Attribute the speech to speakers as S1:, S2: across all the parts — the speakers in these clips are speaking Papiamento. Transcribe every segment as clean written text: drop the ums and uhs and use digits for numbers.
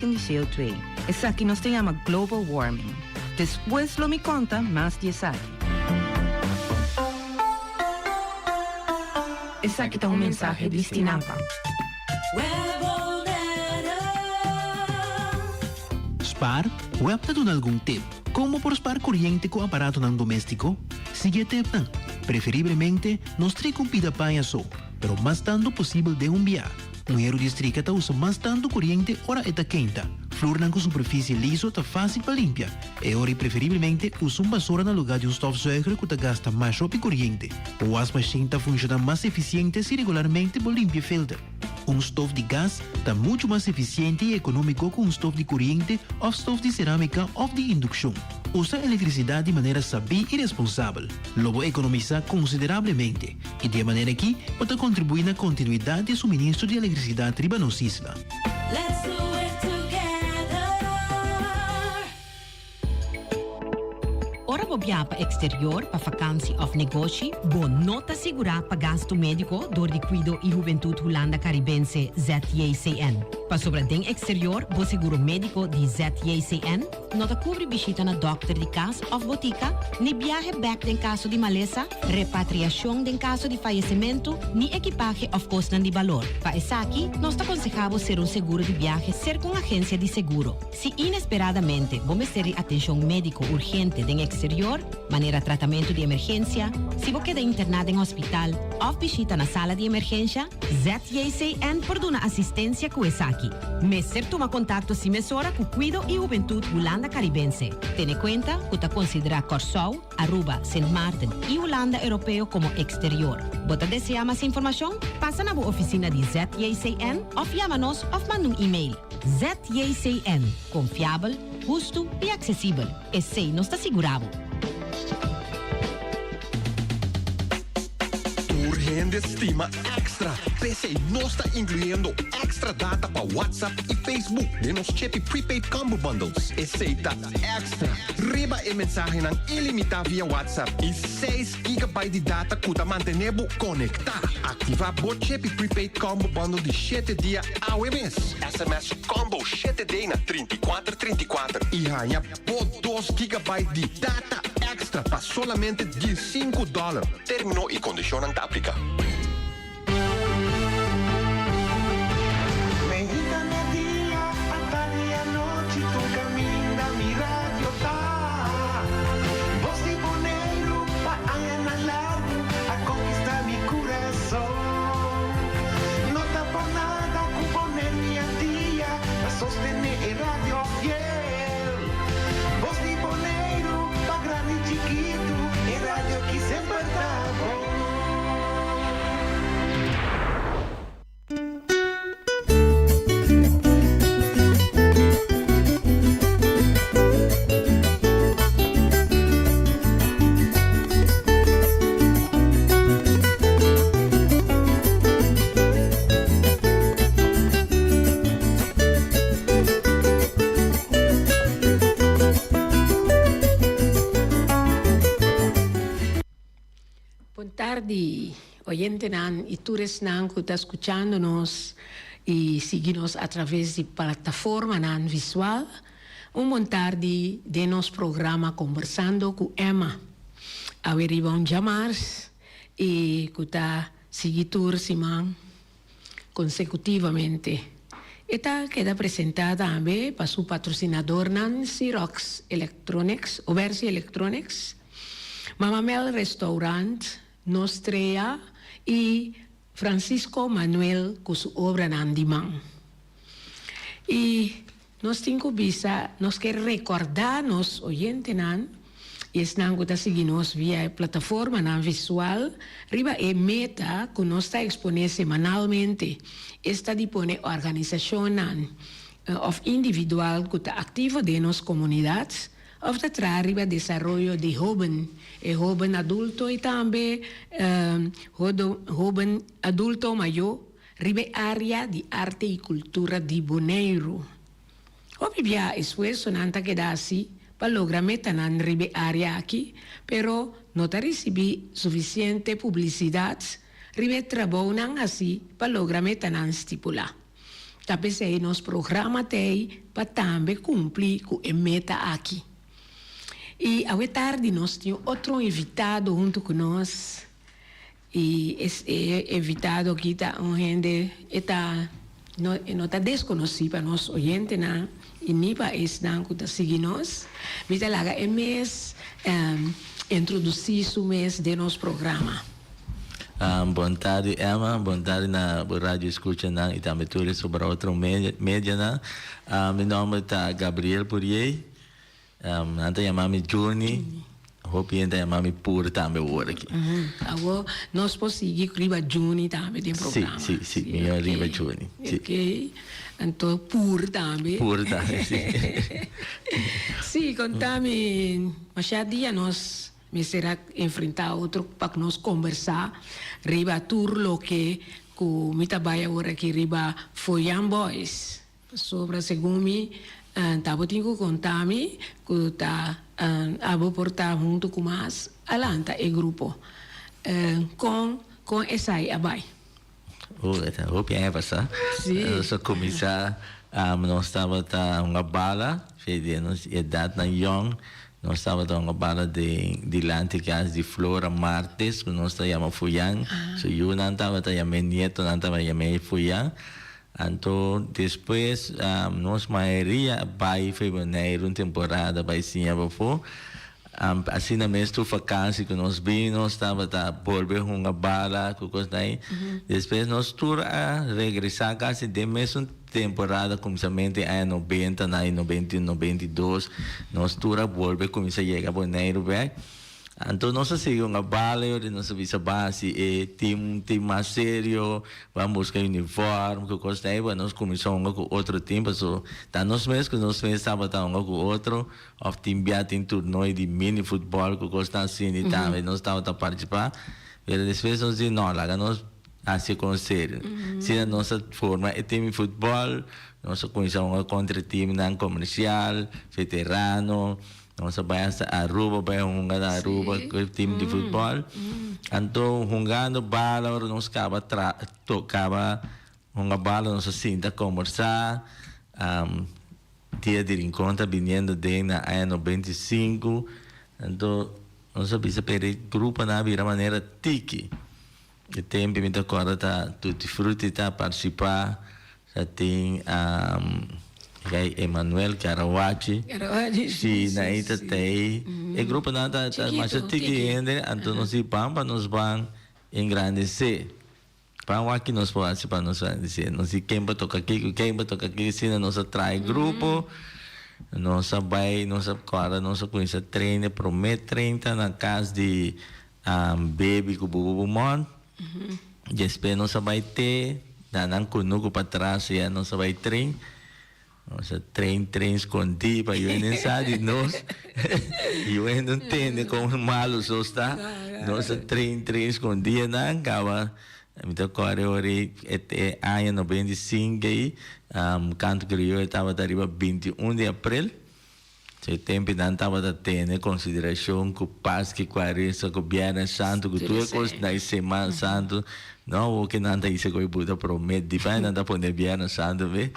S1: verlichting di CO2. Esaki nos ta yama global warming. Despues lo mi konta mas di esaki. Esaki ta un mensahe di Stinapa.
S2: Spaar? Web ta duna algun tip. Kon bo por spaar koriente ku aparatonan doméstiko? Sigui e tepnan. Preferiblemente, no strika un pida paña so, pero mas tantu posibel den un bia. Un heru di strika ta usa mas tantu koriente ora e ta keinta. Flurnan ku superfisie liso ta fásil pa limpia. E ora i preferiblemente usa un basora na lugá di un stofzuiger ku ta gasta mas hopi koriente. Bo wasmashin ta funshoná mas efisiente si regularmente bo limpia e filter. Un stof di gas ta muchu mas efisiente i ekonómiko ku un stof di koriente òf stof di serámika òf di indukshon. Usa elektrisidat di manera sabí i responsabel. Lo bo ekonomisá konsiderablemente i di e manera akí bo ta kontribuí na kontinuidat di e suministro di elektrisidat riba nos isla.
S3: Let's do it together.
S4: Ora bo biaha pa eksterior pa fakansi òf negoshi, bo no ta sigurá pa gastu médiko dor di Kuido i Hubentut Hulanda Karibense, ZJCN. Pasobra den eksterior bo seguro médiko di ZJCN no ta kubri bishita na dòkter di kas òf botika, ni biahe bèk den kaso di malesa, repatriashon den kaso di fayesementu, ni ekipahe òf kosnan di balor. Pa esaki, nos ta konsehá bo ser un seguro di biahe serka un agensia di seguro. Si inesperadamente bo mester di atencion medico urgente den exterior, manera tratamento di emergencia, si bo keda interna den hospital of bishita na sala di emergencia, ZJCN por duna asistencia cu esaki. Mester tuma contacto si mesora cu Cuido y Hubentud Hulanda Caribense. Tene cuenta cu ta considera Corsou, Aruba, Sint Maarten y Hulanda Europeo como exterior. Bo ta desea mas informacion? Pasa na bo oficina di ZJCN of yama nos of manda un email. ZJCN, konfiabel, hustu i aksesibel. Esei nos ta sigurá bo.
S5: Tur hende stima Extra, p'esei nos ta inkluyendo extra data pa WhatsApp i Facebook den nos Chippy Prepaid Combo Bundles. Esei ta extra riba e mensahenan ilimitá via WhatsApp i seis gigabyte di data ku ta mantené bo konektá. Aktivá bo Chippy Prepaid Combo Bundle di shete dia awe mes. SMS Combo shete D na 34 34 i haña bo dos gigabyte di data extra pa solamente diesinku dòler. Término i kondishonnan ta apliká.
S6: Meinta media, atardi anochi tur caminda mi radio ta. Bos di Boneiru pa añanan largu a conquista mi curason. No ta por nada cu Boneiru y Antia ta sostene e radio fiel. Bos di Boneiru pa grandi y chikitu e radio ki semper ta bon.
S7: Bon tardi oyentenan y tur esnan cu ta scuchando nos y sigui nos a traves di plataformanan visual. Un bon tardi den nos programa Conversando cu Emma. Awe riba un djamars y cu ta sigui tur siman consecutivamente. E ta keda presenta tambe pa su patrocinadornan Xerox Electronics, Obersi Electronics, Mama Mel Restaurant, Nostrea y Francisco Manuel cu su obranan di man. Y nos tin cu bisa, nos ke recorda nos oyentenan y esnan cu ta sigui nos via e plataformanan visual riba e meta cu nos ta expone semanalmente, esta di pone organisacionnan of individual cu ta activo den nos comunidad, Of ta traha riba desaroyo di hoben, e hoben adulto i tambe hoben adulto mayó riba e área di arte i kultura di Boneiru. Hopi bia esfuersonan ta keda hasi pa logra metanan riba e área aki, pero no ta risibí sufisiente publisidat riba e trabounan hasi pa logra metanan stipulá. Ta p'esei nos programa t'ei pa tambe kumpli ku e meta aki. I awe tardi nos tin otro invitado huntu ku nos i e invitado aki ta un hende e ta no e no ta deskonosí pa nos oyentenan i ni pa esnan ku ta sigui nos. Mi ta laga e mes introdusí su mes den nos programa.
S8: Bon tardi Emma, bon tardi na bo radio escuchanan y tambe tur e sobra otro medianan. Mi nomber ta Gabriel Puriey, nan ta yama mi Juni, hopi hende ta yama mi Pur tambe awor aki.
S7: Awor nos por sigui riba Juni tambe den programa.
S8: Si, si, si, mi riba Juni.
S7: Si. Ok, anto Pur tambe.
S8: Pur tambe, si.
S7: Si, conta mi, masha dia nos Mester a enfrentá otro pa ku nos kombersá riba tur loke ku mi ta bai awor aki riba Foyan Boys. Pasobra segun mi tabatin ku konta mi ku ta abo por ta huntu ku mas a lanta e grupo. Kon kon esai a bai?
S8: Oh, e ta hopi aña pasá.
S7: Sí.
S8: Nos a kuminsá, nos tabata hunga bala, fe di nos edatnan yòn, nos tabata hunga bala den dilanti kas di Flora Martes, ku nos ta yama Fuyan. Su yunan tabata yam'é, nietonan tabata yam'é Fuyan. Anto despues nos mayoria a bai fo'i Boneiru un temporada bai siña pafó. Asina mes tur vakansi ku nos bin nos tabata bolbe hunga bala ku kosnan ei. Despues nos tur a regresá kasi den mesun temporada kuminsamentu di aña nobenta na 91, 92 nos tur a bolbe kuminsá yega Boneiru bèk. Anto nos a sigui hunga bala i ora nos a bisa ban hasi e tim un tim mas serio, ban buska uniform ku kosnan ei, nos kuminsá hunga ku otro tim pasobra ta nos mes ku nos mes tabata hunga ku otro. Of tin bia tin toernooi di mini futbol ku kosnan asina i tambe nos tabata partisipá. Pero despues nos di no, laga nos hasi kon serio. Asina nos a forma e tim di futbol, nos a kuminsá hunga kontra e timnan komersial, veterano, nos a bai hasta Aruba bai hunga na Aruba ku e tim di futbol. Anto hungando bala ora nos kaba tra kaba hunga bala nos a sinta kombersá. Dia di Rincon ta biniendo den na aña 95, anto nos a bisa pero e gruponan a bira manera tiki. E tempo mi ta corda ta Tutti Frutti ta participa, ta tin Rey Emanuel Karawachi, si na ei ta tei. E gruponan ta masha tiki hende, anto nos di ban pa nos ban engrandece. Pan wak ki nos por hasi pa nos grandisé. Nos di ken pa toka kiko, ken pa toka kiko, asina nos a traha e grupo, nos a bai, nos a kòrda, nos a kuminsá train e promé train ta na kas di Baby ku Bubu Bumon, despues nos a bai te na nan kunuku patras ya nos a bai train. Nos a train train skondí pa yu hende sa di nos. Yu hende no tende kon malu sos ta. Nos a train train skondí nan kaba mi ta kòrda ora e e aña 95 ei Kanto Krioyo tabata riba 21 di aprel. E tempu nan tabata tene konsiderashon ku Paski, Kuaresma, ku Bièrnè Santu, ku tur e kos na e Semana Santu. No awor ke nan ta hisa ku e buta promé di bai nan ta pone Bièrnè Santu be.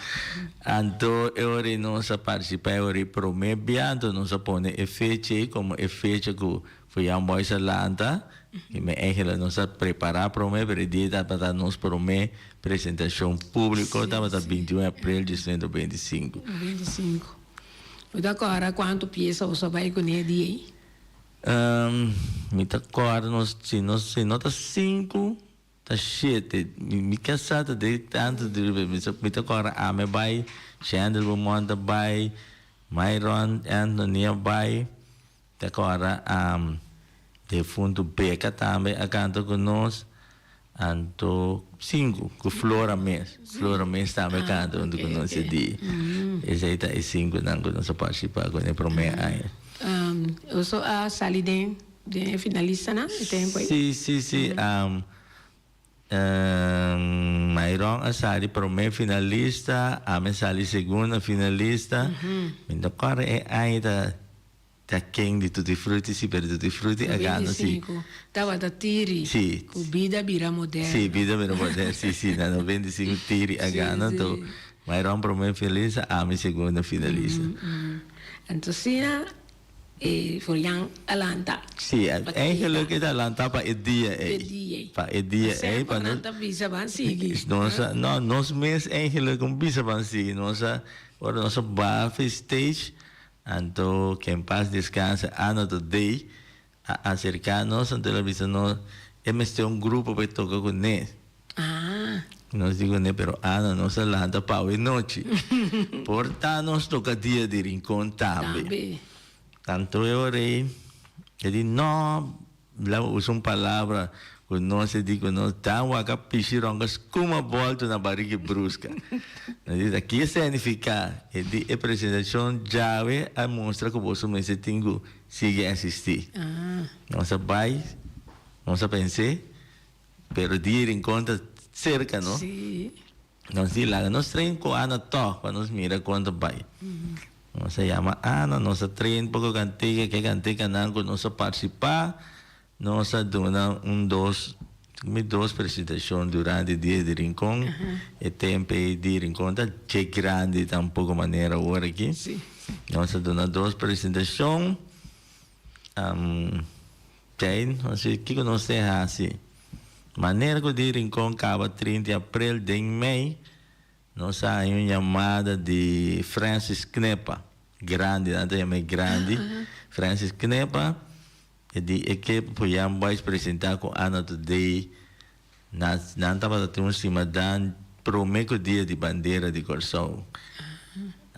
S8: Anto e ora ei nos a partisipá e ora ei promé bia, anto nos a pone e fecha ei komo e fecha ku Fuyan Boys a lanta. I mi Angela nos a prepará promé, pero e dia tabata nos promé presentashon públiko tabata 21 aprel 1995.
S7: 25. Bo ta kòrda kuantu piesa bo sa bai kuné di ei?
S8: Mi ta kòrda nos, si no, si no ta sinku, ta shete. Mi, mi kasá ta den tantu di riba. Mi sa, mi ta kòrda ami a bai, Shendel Beaumont a bai, Myron Anthony a bai. Ta kòrda defuntu Beka tambe a kanta ku nos. Anto sinku ku Flora mes. Flora mes tambe a kanta huntu ku nos e dia. Esei ta e sinkunan ku nos a partisipá ku e promé aña.
S7: Boso a sali den den e finalistanan e tempu ei?
S8: Sí, sí, sí. Myron a sali promé finalista, ami a sali segundo finalista. Mi ta kòrda e aña ta. Ta ken di Tutti Frutti si, pero Tutti Frutti a gana si.
S7: 95 tabata Tiri
S8: Si.
S7: ku Bida Bira Moderno.
S8: Si, Bida Bira Moderno, si, si, na 95 Tiri a gana, anto. Myron promé finalista, ami segundo finalista.
S7: Anto asina e Forian a lanta.
S8: Sí, eigenlijk e ta lanta pa e dia ei.
S7: E dia ei.
S8: Pa e dia ei.
S7: Pa nan ta bisa ban sigui.
S8: Nos a, no, nos mes eigenlijk un bisa ban sigui. Nos a, ora nos a baha fi stage, anto que en paz descanse Ana Today a acerca nos, anto el a bisa nos e mester un grupo pa e toca cu ne.
S7: Ah.
S8: Nos di cu ne, pero Ana, nos a lanta pa awe nochi. Por ta nos toca dia di Rincon tambe.
S7: Tambe.
S8: Tanto e ora ei, e di, no, La usa un palabra ku nos e di ku nos ta waka pishi ronka skuma bolto na bariki bruska. Nos di ta ki significa? E di e presentashon djawe a mustra ku boso mester tin ku sigui asisti. Nos a bai, nos a pens'é, pero di Rincon ta serka no. Nos di laga nos train ku Ana tòg pa nos mira kon ta bai. Nos a yama Ana, nos a train poko kantika, ke kantikanan ku nos a partisipá, nos a duna un dos, mi dos presentashon durante dia di Rincon. E tempu ei di Rincon ta dje grandi tampoko manera awor aki. Nos a duna dos presentashon. Tei, nos di kiko nos te hasi? Manera ku di Rincon kaba 30 di aprel den mei, nos a haña un yamada di Francis Knepa, grandi, nan ta yama e grandi, Francis Knepa, e di e ke por Young Boys presenta ku Ana Today, na nan tabata tin un simadan prome ku dia di bandera di Kòrsou.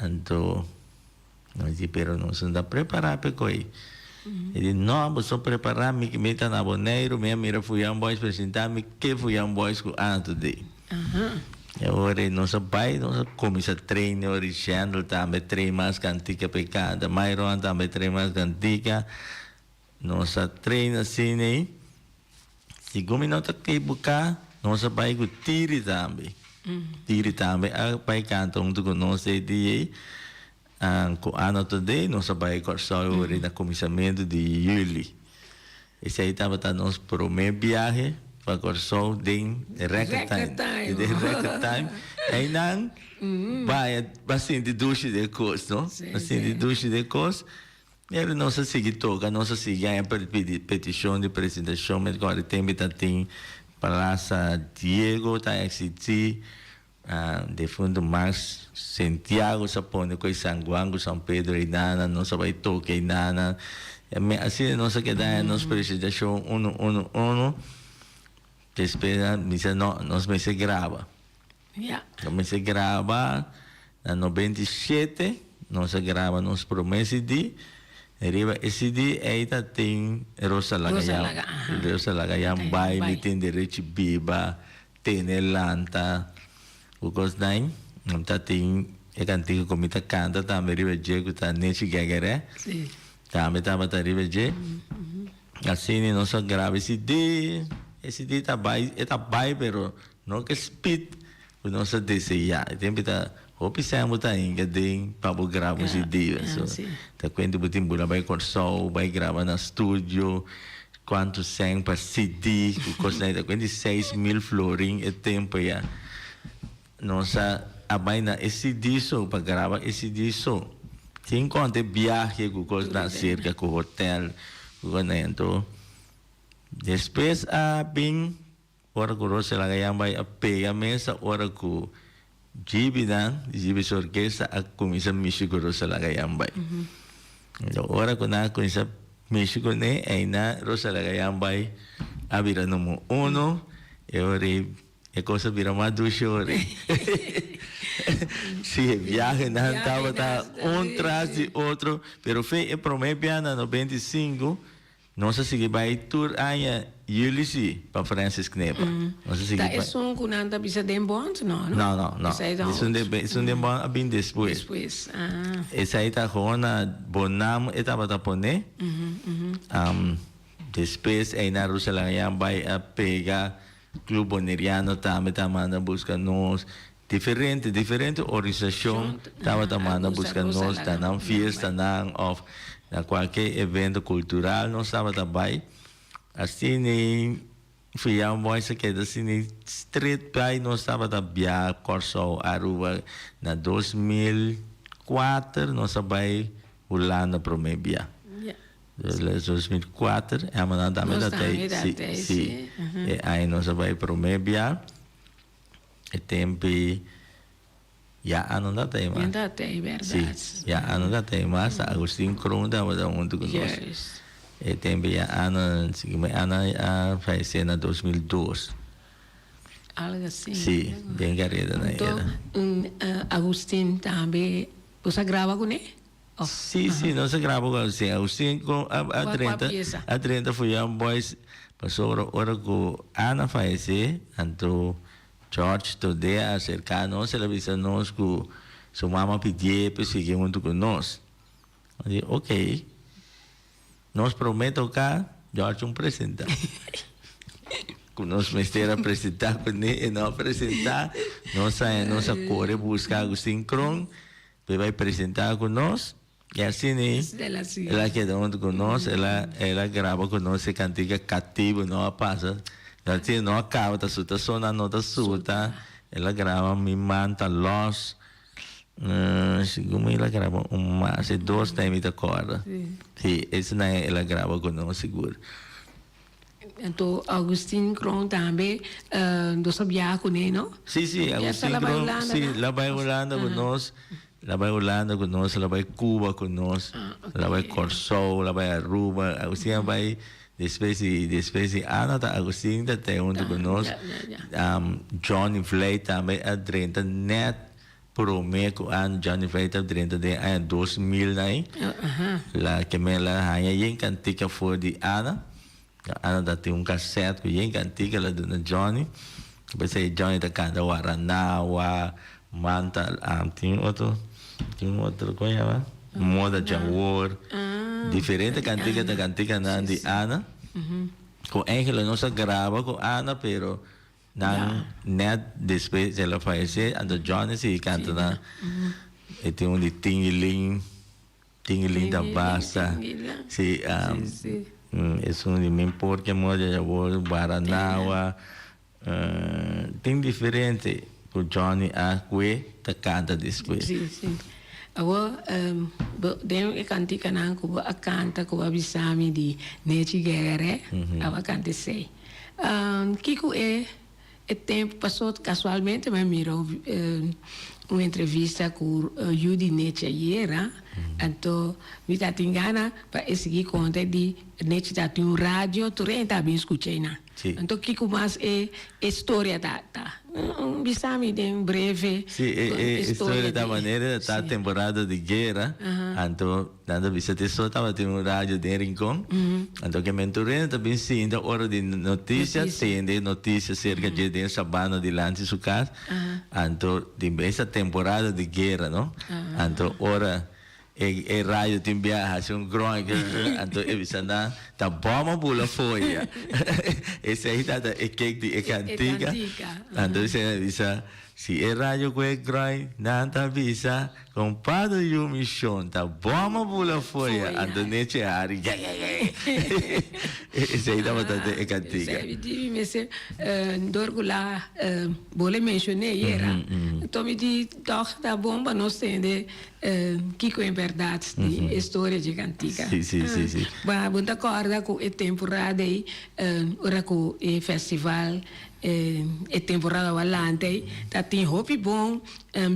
S8: Anto. Nos di, Pero nos no ta prepará p'e koi. E di, No, boso prepará, mi mi ta na Boneiru, mi a mira Fuyan Boys presentá, mi ke Fuyan Boys ku Ana Today. E ora ei nos a bai, nos a kuminsá train, e ora ei Shendel tambe train mas kantika p'e kanta, Myron tambe train mas kantika. Nos a train asina ei. Segun mi no ta ekiboká, nos a bai ku Tiri tambe. Tiri tambe a bai kanta huntu ku nos e dia ei. Ku Ana Today nos a bai Kòrsou e ora ei na kuminsamentu di yüli. Esei tabata nos promé biahe pa Kòrsou den record time. Den record time. Einan bai a sinti dushi den kos, no? A sinti dushi den kos. Pero nos a sigui toca, nos a sigui haña pidi peticion di presentacion, mi recorda e tempo ta tin Plaza Diego ta existi, defunto Max Santiago sa pone cu e San Juan cu San Pedro eynana, nos a bay toca eynana, asina nos a keda haña nos presentacion uno uno uno, despues mi bisa no, nos mester graba. Nos mester graba na 97, nos a graba nos promé CD. Riba e CD ei ta tin Rosa Laga Yan, Rosa Laga Yan Bai, Mi Tin Derechi Biba, Tene Lanta, ku kosnan. Ta tin e kantika ku mi ta kanta tambe riba dje ku ta Nechi Gègèrè. Tambe tabata riba dje. Asina nos a graba e CD. E CD ta bai, e ta bai pero No ke speed ku nos a deseá. E tempu ta hopi sèn bo ta hinka den pa bo graba un CD. So ta kuenta bo tin bula bai Kòrsou, bai graba na studio, kuantu sèn pa CD ku kosnan. Ta kuenta di 6000 florin e tempu ya. Nos a a bai na e CD so pa graba e CD so. Tin konta e biahe ku kosnan aserka ku hotel ku kosnan. Anto despues a bin. Ora ku Rosel Agayan bai a pega mesa ora ku Djibinan, Djibi su orkesta a kuminsá mishi ku Rosel Agayan bai. Enton ora ku nan a kuminsá mishi kuné, einan Rosel Agayan bai a bira numero uno, e ora ei e kos a bira mas dushi ora ei. Sí, e biahenan tabata un tras di otro, pero fe e promé biaha na 95 Nos a sigui bai tur aña juli si pa Francis Knepa. Nos a sigui
S7: Ta
S8: bai.
S7: esun ku nan ta bisa den bond? No, no?
S8: No, no, no.
S7: Esei ta
S8: Esun
S7: otro.
S8: den, esun den bond a bin despues.
S7: Despues, ah.
S8: Esei ta gewoon na Bonam e tabata pone. Despues einan Ruselayan bai a pega Club Boneriano tambe ta manda buska nos. Diferente, diferente organisashon tabata manda buska nos na nan fiestanan òf na kualke evento kultural nos tabata bai. Asina. Fuyang Boys a keda asina straight bai nos tabata bia Kòrsou, Aruba na 2004 nos a bai Hulanda promé bia. 2004 Emma tambe
S7: Nos
S8: ta tei
S7: tambe ta
S8: si
S7: tei,
S8: si
S7: si.
S8: e aña nos a bai promé bia e tempi ya a no ta tei mas.
S7: Ya no ta tei bèrdat.
S8: Si ya a no ta tei mas Agustin Kroon tabata huntu ku nos.
S7: Juist.
S8: E tempi ya Ana si mi Ana a falesé na 2002.
S7: Algo así.
S8: Si den kareda nan
S7: Anto
S8: era.
S7: Agustin tambe bo sa graba kuné? Of
S8: Sí, sí, nos a graba ku Agustin. Agustin ku a a
S7: Kua kua
S8: drenta
S7: piesa?
S8: a drenta Fuyang Boys pasobra ora ku Ana falesé anto George Todé a aserká nos el a bisa nos ku su mama pidié pa e sigui huntu ku nos. Nos di ok. Nos promé toká George un presentá. Ku nos mester a presentá kuné e no a presentá. Nos a nos a kore buska Agustin Kroon pa e bai presentá ku nos. I asina el a keda huntu ku nos, el a el a graba ku nos e kantika Katibu no a pasa. Asina no a kaba ta suta sona no ta suta. El a graba Mi Man Ta Lòs. Segun mi el a graba un mas, e dos ta mi ta kòrda. Sí, esnan el a graba ku nos sigur.
S7: Anto Augustin Kroon tambe nos a biaha kuné, no?
S8: Sí, sí, Augustin Kroon, sí, el a bai Hulanda ku nos, el a bai Hulanda ku nos, el a bai Cuba ku nos, el a bai Kòrsou, el a bai Aruba, Augustin a bai despues di, despues di Ana ta Augustin ta te huntu ku nos. Johnny Vlei tambe a drenta nèt Prome ku an Johnny Vlei ta drenta den aña 2000 nai, la ke men la haña yen kantika for di Ana. Ana ta tin un kaset ku yen kantika la duna Johnny. P'esei Johnny ta kanta Waranawa, Manta, tin otro, tin otro, kon yama? Moda Djawor. Diferente kantika ta kantikanan di Ana. Ku Angela nos a graba ku Ana pero Nan net despues el a fayece, anto Johnny sigui canta na e tin un di Tingiling, Tingiling ta basta. Si, esun di Mi Por Ke Moda Dja Wor, Baranawa, tin diferente cu Johnny a cue ta canta despues.
S7: Si, si. Awor, den e canticanan cu bo a canta cu bo a bisa mi di Nechi Guerre, abo a canta esey. Kiko e e tempu pasó kasualmente mi a mira un entrevista ku yu di Nechi ayera anto mi ta tin gana pa e sigui konta di Nechi ta tin un radio tur hende ta bin skucha einan anto kiko mas e e storia ta ta bisa mi den breve
S8: Si e e storia ta manera ta temporada di guera anto Nan ta bisa te so tabatin un radio den Rincon. Anto ke men tur hende ta bin sinta ora di noticia, tende noticia cerca dje den sabana dilanti su cas. Anto tin bes ta temporada di guera, no? Anto ora e e radio tin bia haci un groen anto e bisa nan ta bom a bula foya. Esey ta e kek di e cantica. Anto esey a bisa si e radio cu e groen nan ta bisa. Compadre yu mi shon ta bom a bula foya anto nechi a hari gègègè esei tabata den e cantica.
S7: Esei di mi mester dor cu la bo le mencione yera anto mi di toch ta bon pa nos tende kico en berdad di e storia dje cantica.
S8: Si si si si.
S7: Bo ta corda cu e temporada ei ora cu e festival e temporada walante ei ta tin hopi bon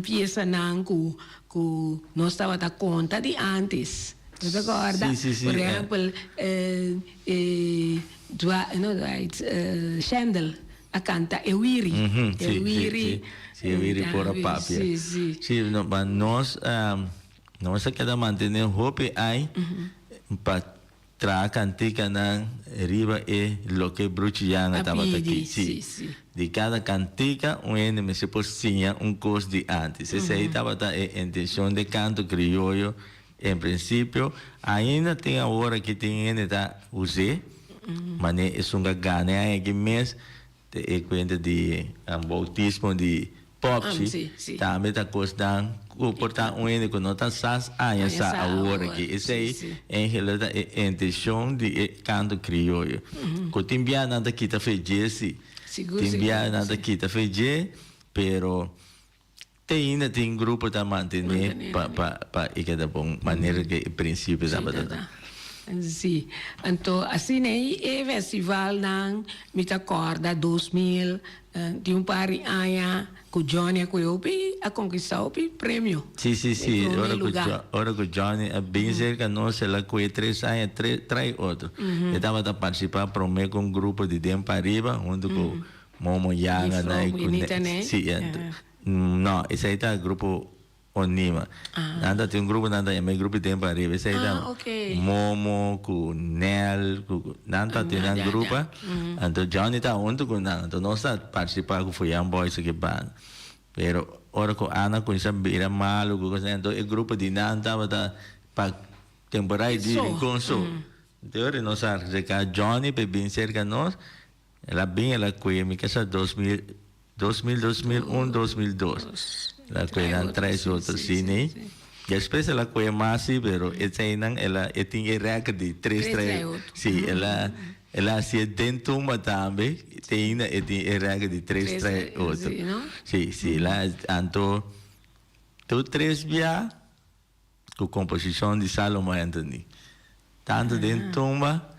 S7: Piesanan ku ku nos tabata konta di ántes. Bo ta kòrda?
S8: Sí, sí, sí.
S7: Por ehèmpel, e Dwa, no Dwight, Shendel a kanta E Wiri.
S8: Mhm,
S7: E
S8: sí, sí,
S7: Wiri.
S8: sí. Sí, E Wiri por a papia.
S7: Sí, sí.
S8: Sí, no, pa nos, nos a keda mantené hopi ai pa Traha kantikanan riba e loke Bruchi Jana
S7: A
S8: tabata
S7: pidi,
S8: ki.
S7: sí,
S8: Sí.
S7: sí.
S8: Di kada kantika un hende mester por siña un kos di antes. Esei tabata e intenshon de kanto krioyo en prinsipio. Ainda tin awor aki tin hende ta us'é, manera esun ka gana e aña aki mes te e kuenta di boutismo di Popchi
S7: Sí, sí.
S8: tambe ta kosnan. ku por ta un hende ku no ta sa aña sa awor aki. Esei eigenlijk ta e intenshon di e kanto krioyo. Ku tin bia nan ta kita fe dje si. Tin bia nan ta kita fe dje, pero te ainda tin grupo ta mantené pa pa pa e keda bon manera ku e prinsipio tabata.
S7: Si. Anto asina ei e festivalnan mi ta kòrda 2000 Tin un par di aña cu Johnny a coge hopi, a conquista hopi premio.
S8: Si, si, si.
S7: Den prome
S8: Ora cu
S7: lugar.
S8: Jo, ora cu Johnny a bin cerca nos, el a coge tres aña tre, trai otro. E tabata participa prome cu un grupo di den pariba, hunto cu Momo Yanga
S7: Di
S8: na y
S7: Fro,
S8: cu
S7: Benita
S8: Ne,
S7: ne?
S8: si, no, esey ta grupo Onima. Nan ta tin un grupo nan ta yama e grupo di tempo ariba. Esei ta Momo ku Nel ku nan ta tin nan grupo. Anto Johnny ta hunto ku nan. Anto nos ta participa ku Fuyan Boys aki banda. Pero ora ku Ana kuminsa bira malu ku kos anto e grupo di nan tabata pa temporada di Rincon so. Anto ora nos a acerca Johnny pa e bin cerca nos. El a bin el a kue mi kasa 2000, 2000, 2001, 2002. El a kue nan tres otro sine. Despues el a kue mas si, pero eseinan el a e tin e record di tres tres. Si, el a el a hasié den tumba tambe, te ainda e tin e record di tres tres otro. Si, si, el a anto tur tres bia Ku komposishon di Salomo Anthony. Tantu den tumba.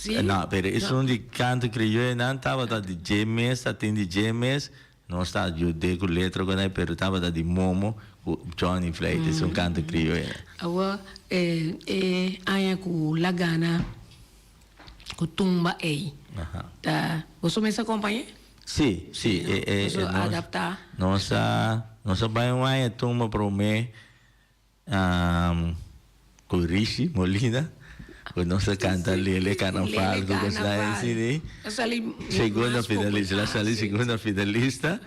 S7: Sí?
S8: No, pero esun di kanto krioyo nan tabata di dje mes, ta tin di dje mes. Nos ta yud'é ku letra ku nan, pero tabata di Momo ku Johnny Vlijt, esun kanto krioyo nan.
S7: Awor e e aña ku la gana ku tumba ei, ta boso mes a kompañ'é?
S8: Sí, sí. E, e,
S7: Boso
S8: nos,
S7: adaptá?
S8: Nos a, nos a bai un aña tumba promé. Cu Rishi Molina, cu nos a canta Lele Carnaval, cu cos nan así di. Segunda finalista, el a sali segunda finalista.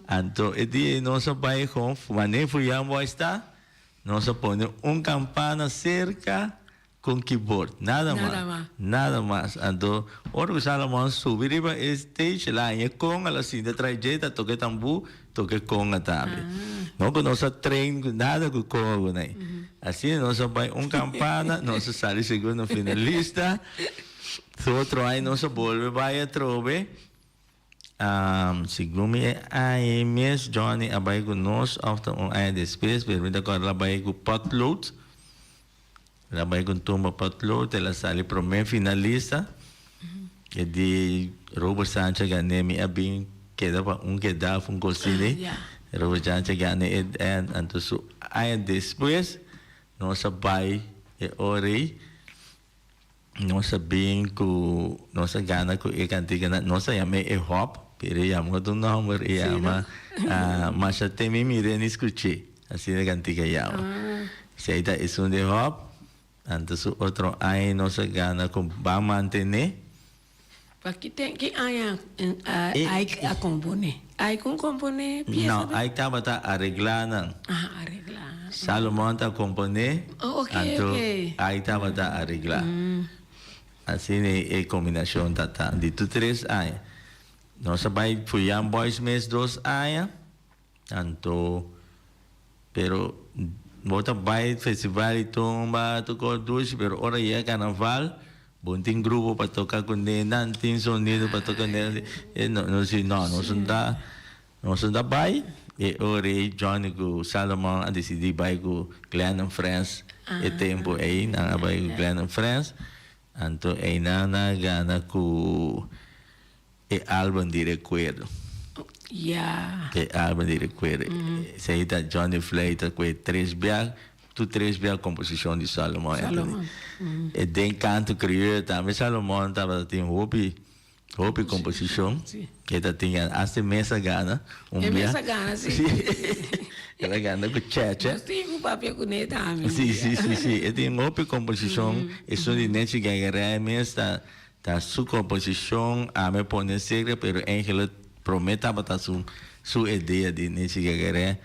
S8: Anto e dia ei nos a bai con manera Fuyan Boys ta, nos a pone un campana cerca Con keyboard, nada mas.
S7: Nada mas.
S8: Nada mas. Anto, ora cu Salomon subi riba e stage, el a haña e conga, el a sinta tras dje, ta toca e tambú, toca e conga tambe. No cu nos a train cu nada cu conga cu nan. Asina nos a bai un campana, nos a sali segundo finalista. Su otro aña nos a bolbe bai atrobe. Segun mi e aña ei mes Johnny a bai cu nos, of ta un aña despues, pero mi ta acorda el a bai cu Potlood. El a bai ku un tumba potlood, el a sali promé finalista. E di Robert Sanchez gané, mi a bin keda pa un keda of un kos asina. Robert Sanchez gané e anto su aña despues nos a bai e ora ei nos a bin ku nos a gana ku e kantika nos a yam'é e hòp pero e yama otro nòmber e yama Masha temi mir'é ni skuch'é. Asina kantika yama. Esei ta esun di hòp. Anto su otro aña nos a gana ku Ban Mantené.
S7: Pa ki ten ki aña Ike a komponé? Ike un komponé piesa?
S8: No, Ike tabata areglá nan.
S7: Aha, areglá.
S8: Salomon ta komponé,
S7: Oh, oké,
S8: anto
S7: oké.
S8: Ike tabata areglá. Asina e kombinashon ta ta di tur tres aña. Nos a bai Fuyan Boys mes dos aña. Anto, pero bo ta bai festival di tumba, tur cos dushi, pero ora yega carnaval, bo no tin grupo pa toca cu nenan, tin sonido pa toca nenan, e no, nos di no, nos no ta, nos no ta bai, e ora ei Johnny cu Salomon a dicidi bai cu Glenn and Friends, e tempo ei nan a bai cu Glenn and Friends, anto einan nan a gana cu. E album di recuerdo.
S7: Ya.
S8: E album di recuerdo. Esei ta Johnny Fleita cu e tres bia, tur tres bia composicion di Salomon Anthony.
S7: Salomon.
S8: E den canto criollo tambe Salomon tabata tin hopi, hopi composicion.
S7: Si.
S8: E ta tin hasta e mes a gana un
S7: E
S8: bia.
S7: mes a gana, si.
S8: Si. El a gana cu Cheche.
S7: Nos tin cu papia cu ne tambe un
S8: Si,
S7: bia.
S8: si, si, si. E tin hopi composicion. Esun di Nechi Gaigaray mes ta. Ta su composicion a me pone serio pero Angelo prome tabata su su idea di Nichi Gagaré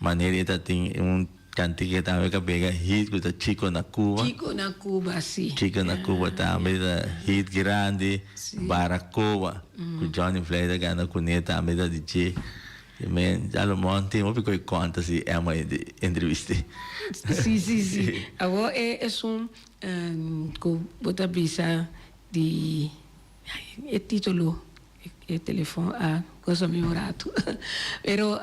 S8: manera e ta tin un cantica tambe ca pega hit cu ta Chico na Cuba.
S7: Chico na Cuba si.
S8: Chico na Cuba tambe ta hit grandi Baracoba cu Johnny Vlei ta gana cune tambe ta di dje. Men Salomon tin hopi koe konta si Emma entrevist'é.
S7: Sí, sí, sí. Awor e esun ku bo ta bisa di e título, e telefon a gosa mi un ratu. Pero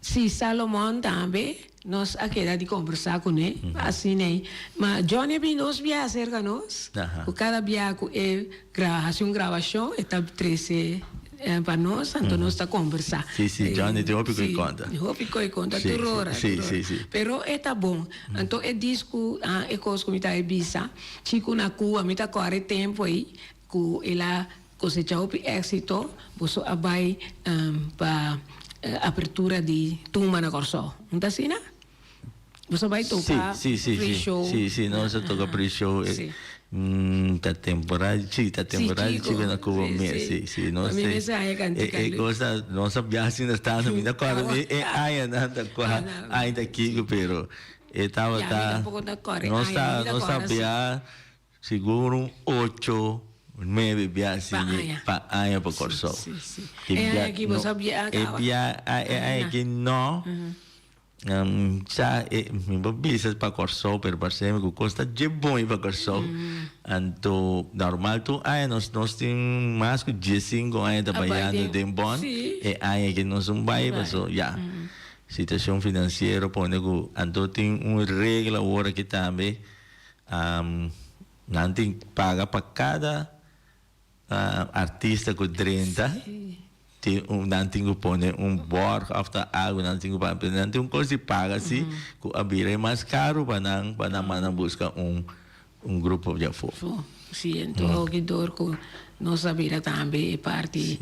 S7: sí, Salomon tambe nos a keda di kombersá kuné, asina ei. Ma Johnny a bini dos biaha serka nos, ku kada biaha ku e hasi un grabashon e ta trese pa nos, anto nos ta kombersá.
S8: Sí, sí, Johnny tin hopi koe konta.
S7: Sí, hopi koe konta tur ora, tur ora. Pero e ta bon. Anto e disku, e kos ku mi ta e bisa, Chiku na Cuba, mi ta kòrda e tempu ei ku el a Cosecha hopi éxito, boso a bai pa apertura di tumba na Kòrsou. No ta asina? Boso a bai toka pre-show.
S8: Sí, sí, nos a toka pre-show.
S7: Sí.
S8: Ta temporada, sí, ta temporada di Chico na Cuba mes, sí, sí.
S7: Nos Mi mes a haña kantika
S8: E kos ta, nos a biaha asina tantu, mi ta kòrda mi e añanan ta kua aña ta kiko, pero e tabata, nos ta, nos a biaha Sigur un ocho, nuebe bia asina pa aña pa Kòrsou.
S7: E aña aki bo sa bia kaba?
S8: E bia e aña aki no. Sa mi por bisa pa Kòrsou pero parse mi ku kos ta dje bon pa Kòrsou. Anto normal tur aña nos nos tin mas ku diesinko aña ta bayando den bònt. E aña aki nos un bai paso ya situashon finansiero pone ku anto tin un regla awor aki tambe. Nan tin paga pa kada artista ku drenta, tin un nan tin ku pone un borg of ta algu nan tin ku paga, pero nan tin un kos di paga si ku a bira e mas karu pa nan pa nan manda buska un un grupo di afó.
S7: Si, enton hopi dor ku nos a bira tambe e parti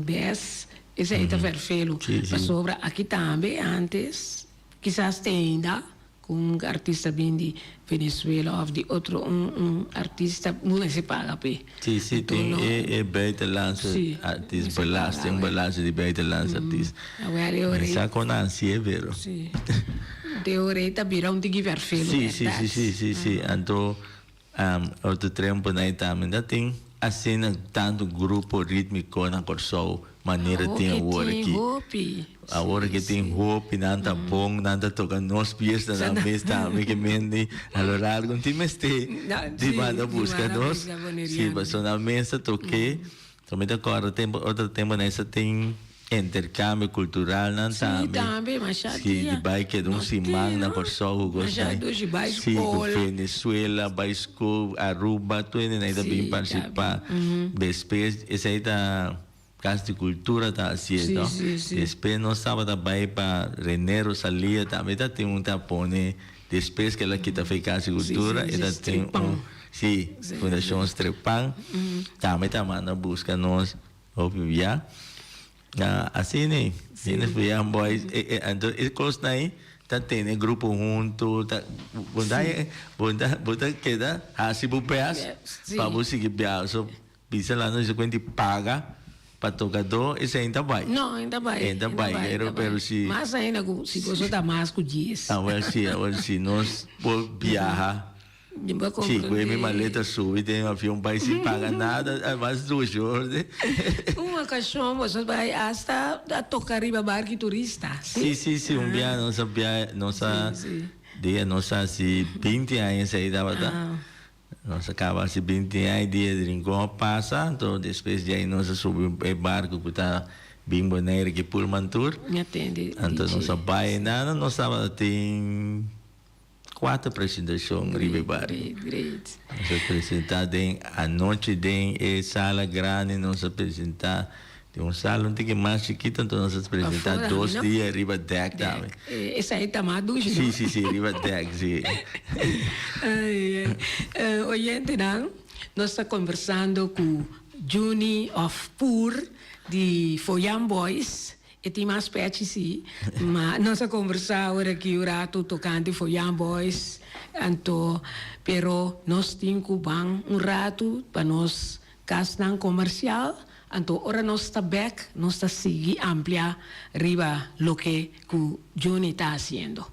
S7: bes, esei ta verfelu, pasobra aki tambe antes Kisas te ainda ku un artista bin di Venezuela of di otro un un artista no mester paga p'e.
S8: Si, si, tin e e buitenlandse artist belasting, belasting di buitenlandse artist.
S7: Awel e ora
S8: Mi sa kon nan hasié pero.
S7: Si. De ora ei ta bira un tiki verfelu
S8: Si, si, si, si, si, si. Anto otro tempo nan ei tambe ta tin asina tantu grupo ritmiko na Kòrsou manera tin awor aki. Awor aki tin hopi, nan ta bon, nan ta toka nos piesnan mes tambe ke men di a lo largo no tin mester di manda buska nos. Si, pasobra nan mes ta tok'é. So mi ta kòrda tempu, otro tempu nan esta tin interkambio kulturalnan
S7: tambe. Sí, tambe, masha
S8: dia. Sí, di bai keda un siman na Kòrsou ku kos
S7: Masha dushi, bai
S8: skol. Sí, ku Venezuela, bai skol, Aruba, tur hende nan ta bin partisipá. Despues esei ta Kas di Kultura ta hasié, no?
S7: Sí, sí, sí.
S8: Despues nos tabata bai pa René Rosalia tambe ta tin un ta pone despues ke el a kita fe Kas di Kultura e ta tin un. Sí, Fundashon Strepan tambe ta manda buska nos hopi bia. Asina ei, hende Fuyan Boys, anto e kosnan ei ta tene grupo huntu, ta bo ta bo ta keda hasi bo bes pa bo sigui bia. So bisa nan nos kuenti paga pa tokadó esei ta bai.
S7: No, e ta bai.
S8: E ta bai, pero pero si.
S7: Mas ainda ku si boso ta mas ku dies.
S8: Awel si, awel si nos por biaha. Sí, cu mi maleta subi den avion bay sin paga nada, mas dushi hoor.
S7: Un ocasion boso bay hasta a toca riba barki turista,
S8: si? Sí, sí, sí, un bia nos a bia, nos a, dia nos a haci binti aña esey tabata, nos a caba haci binti aña, dia di Rincon a pasa, anto despues di ahi nos a subi e barco cu ta bin Bonaire ki Pullman Tour, anto nos a bay, nada, nos tabata tin. Cuater presentacion riba e bario.
S7: Great, great.
S8: Nos a presenta den anochi den e sala grandi, nos a presenta den un sala un tiki mas chikito, enton nos a presenta dos dia riba dek tambe.
S7: Esai ta mas dushi, no?
S8: Si, si, si, riba dek, si.
S7: Ay, ay. Oyentenan, nos ta conversando cu Juni of Pur di Foyan Boys. E tin mas pechi si, ma nos a conversa awor aki un rato tocante Foyan Boys, anto pero nos tin cu ban un rato pa nos casnan comercial, anto ora nos ta bek nos ta sigui amplia riba loke cu Juni ta haciendo.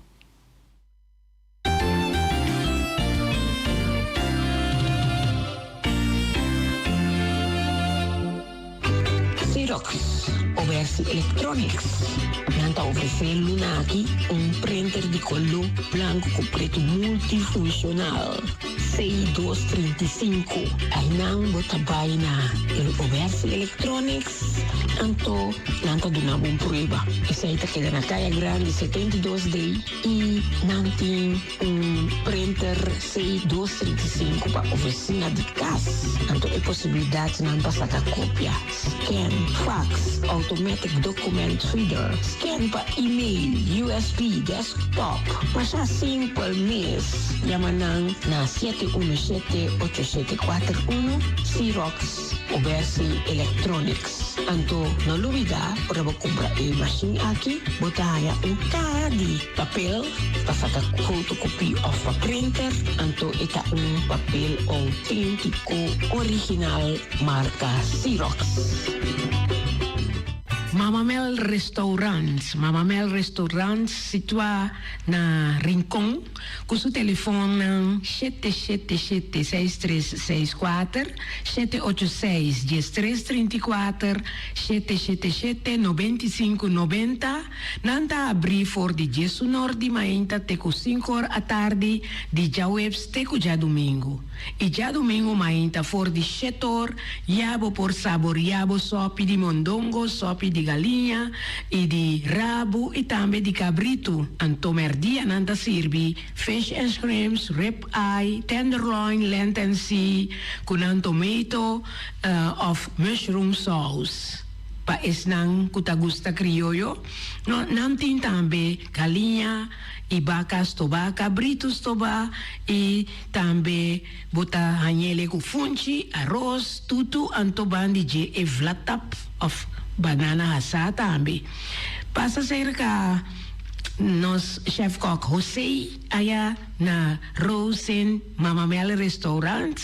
S7: Xerox, Obersi Electronics. Nan ta ofresé luna aki un printer di koló blanku ku pretu multifunshonal C235. Einan bo ta bai na el Obersi Electronics, anto nan ta duna bo un prueba. Esei ta keda na Kaya Grandi 72 D i nan tin Un printer C 235 pa oficina di cas, anto e posibilidadnan pa saca copia, scan, fax, automatic document reader, scan pa email, USB, desktop. Masha simpel mes, yama nan na 717 8741, Xerox Obersi Electronics. Anto no lubida ora bo cumpra e machine aki, bo ta haya un caha di. Papel pa saka fotokopie òf pa printer, anto e ta un papel outéntiko original marka Xerox. Mama Mel Restaurant, Mama Mel Restaurant situá na Rincon ku su telefonnan 777 6364, 786 1334, 777 9590. Nan ta abrí for di diesunor di mainta te ku sinkor atardi di djaweps te ku djadumingu. I djadumingu mainta for di shetor ya bo por saboriá bo sòpi di mondongo, sòpi di galiña i di rabu i tambe di kabritu. Anto mèrdia nan ta sirbi fish and shrimps, rib eye, tenderloin, lent and sea ku nan tomato òf mushroom saus. Pa esnan ku ta gusta krioyo, no, nan tin tambe galiña i baka stobá, kabritu stobá i tambe bo ta hañ'ele ku funchi, aros, tutu anto ban di dje e vlatap òf banana hasá tambe. Pasa serka nos chèfkòk José aya na Rosen Mama Mel Restaurant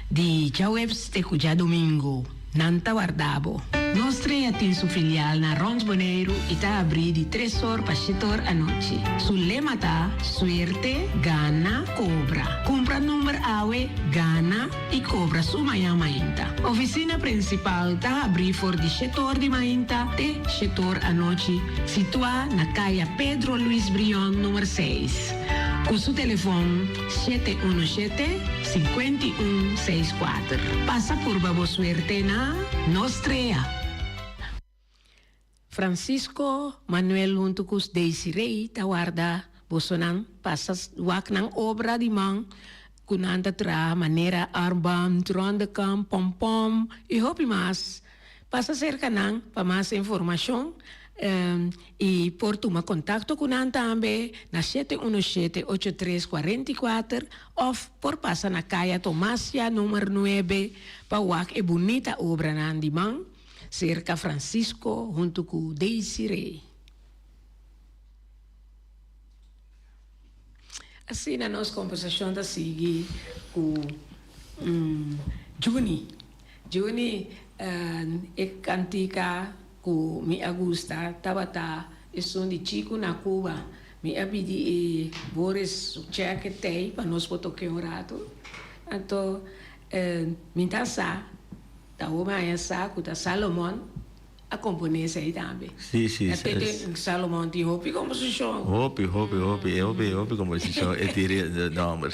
S7: di djaweps te ku djadumingu. Nan ta warda bo. Nos Strea tin su filial na Rond Boneiru i ta abrí di tres or pa shete or anochi. Su lema ta, Suerte, gana, kobra. Kumpra number awe, gana i kobra su mañan mainta. Ofisina prinsipal ta habrí for di shete or di mainta te shete or anochi, situá na Kaya Pedro Luis Brion number seis. Ku su telefon. 717 51 64. Pasa purba bo suerte na Nos Strea! Francisco Manuel huntu ku Daisy Rey ta warda bosonan pasa wak nan obra di man ku nan ta traha manera armband, rondekamp, pompom i hopi mas. Pasa serka nan pa mas informashon i por tuma kontakto ku nan tambe na 717 83 44 òf por pasa na Kaya Tomasia number 9 pa wak e bunita obranan di man serka Francisco huntu ku Daisy Rey. Asina nos kombersashon ta sigui ku Juni. Juni, e kantika ku mi a gusta tabata esun di Chico na Cuba. Mi a pidi e Boris su chèke tei pa nos por toke un ratu. Anto mi ta sa, ta hopi aña sa ku ta Salomon A componé esei tambe.
S8: Sí, sí.
S7: E te Salomon tin hopi composicion.
S8: Hopi, hopi, hopi, e hopi, hopi composicion e tin e nomber.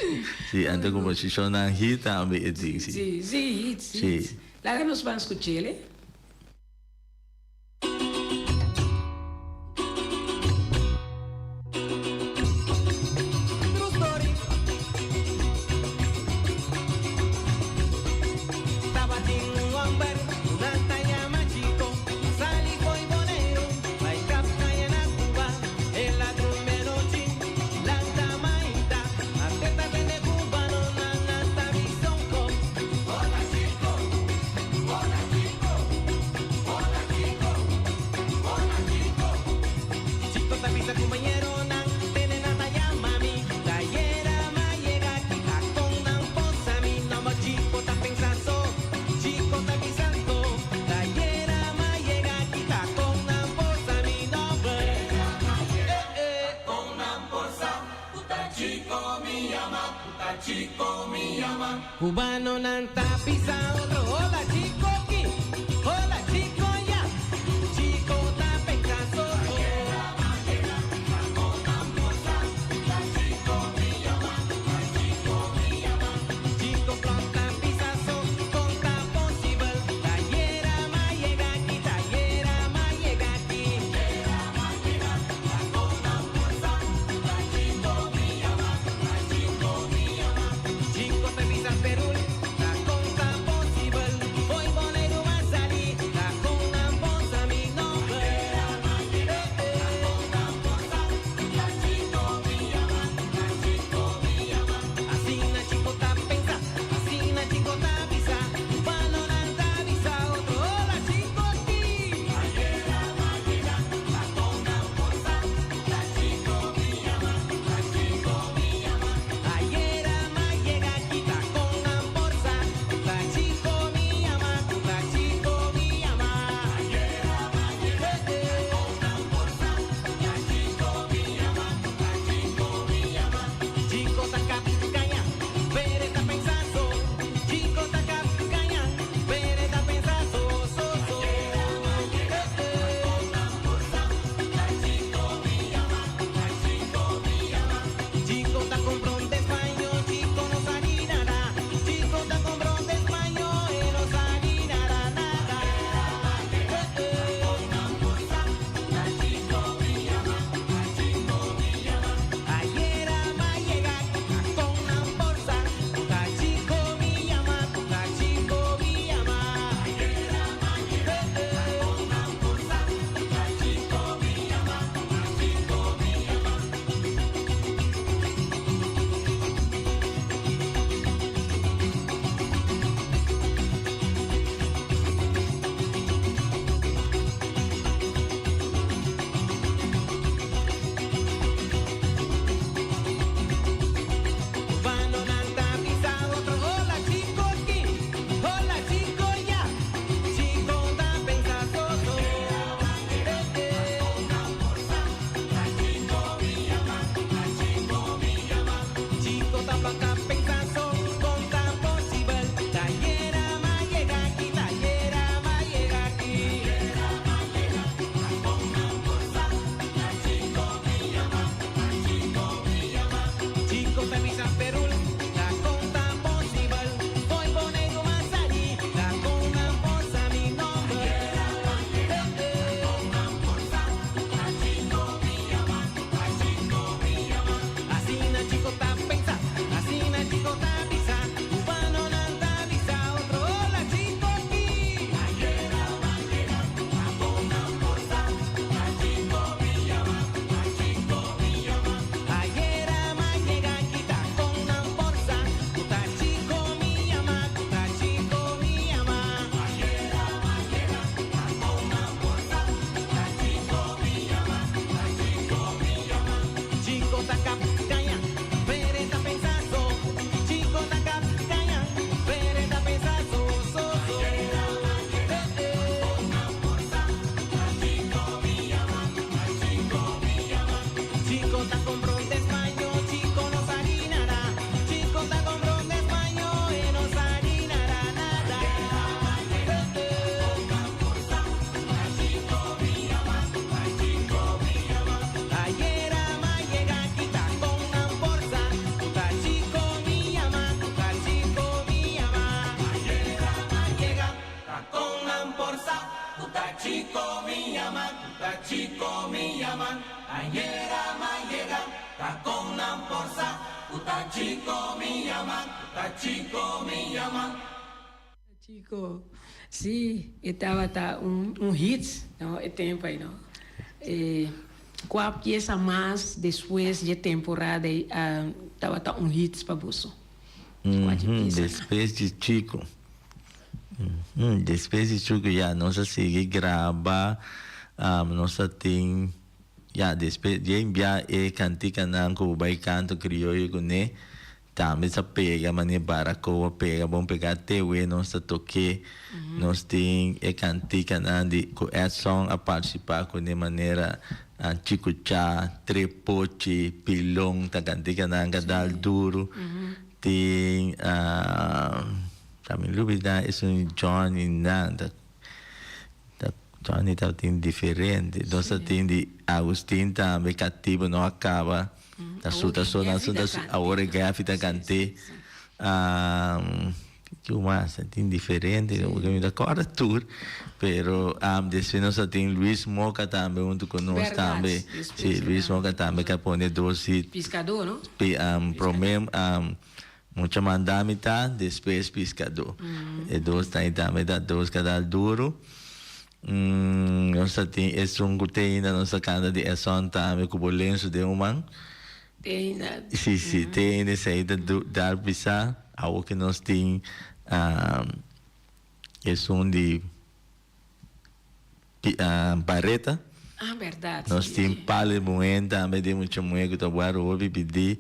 S8: Sí, anto composicionnan hit tambe e tin, sí.
S7: Sí, sí, hits, hits.
S8: Sí.
S7: Laga nos ban scuch'el.
S6: True story. Tabatin un homber ku nan ta yama Chico. A sali fo'i Boneiru bai kap kaña na Cuba. El a drumi anochi, lanta mainta. A teta tende cubanonan nan ta bisa un kos. Hola Chico, hola Chico, hola Chico, hola Chico. Chico ta bisa compañeronan, tene nan ta yama mi. Tayera m'a yega ki ta con nan posa mi. Nomber Chico ta pensa so, Chico ta bisando. Tayera m'a yega ki ta con nan posa mi. Nomber, eh eh. Con nan posa, cu ta Chico mi yama, cu ta Chico mi yama. Cubanonan ta bisa otro, hola Chico ki, hola Chico ya. nan por sa ku ta Chico mi yama, ku ta Chico mi yama.
S7: Chico, sí, e tabata un un hit, no, e tempo ei, no. E kua piesa mas despues dje temporada ei tabata un hit pa boso? Kua dje piesanan?
S8: Despues di Chico, despues di Chico ya nos a sigui graba, nos a tin ya despues dje bia e kantikanan ku bo bai kanto krioyo kuné. Tambe sa pega manera baracoa pega bon pega te we nos ta toke nos tin e canticanan di cu Edson a participa cune manera Chicucha, Trepochi, Pilon ta canticanan ca dal duro tin ta mi lubida esun Johnny nan ta Johnny tabatin diferente nos ta tin di Agustin tambe catibo no a caba. Ta su ta sona su ta awor e Gaffy ta cant'é. Kico mas? Tin diferente, porque mi ta corda tur, pero despues nos a tin Luis Moca tambe hunto cu nos tambe. Si, Luis Moca tambe ca pone dos hit.
S7: Piscadó, no?
S8: Prome Mucha manda mi ta, despues Piscadó. E dos ta tambe ta dos ca dal duro. Nos ta tin esun ku te ainda nos ta kanta di eson tambe ku bo lensu den un man.
S7: Te ainda.
S8: Si, si, te ainda esei ta dar bisa. Awor ku nos tin esun di Bareta.
S7: Ah, bèrdat.
S8: Nos tin Palo e Muhé tambe di mucha muhé ku ta wòrdu hopi pidí.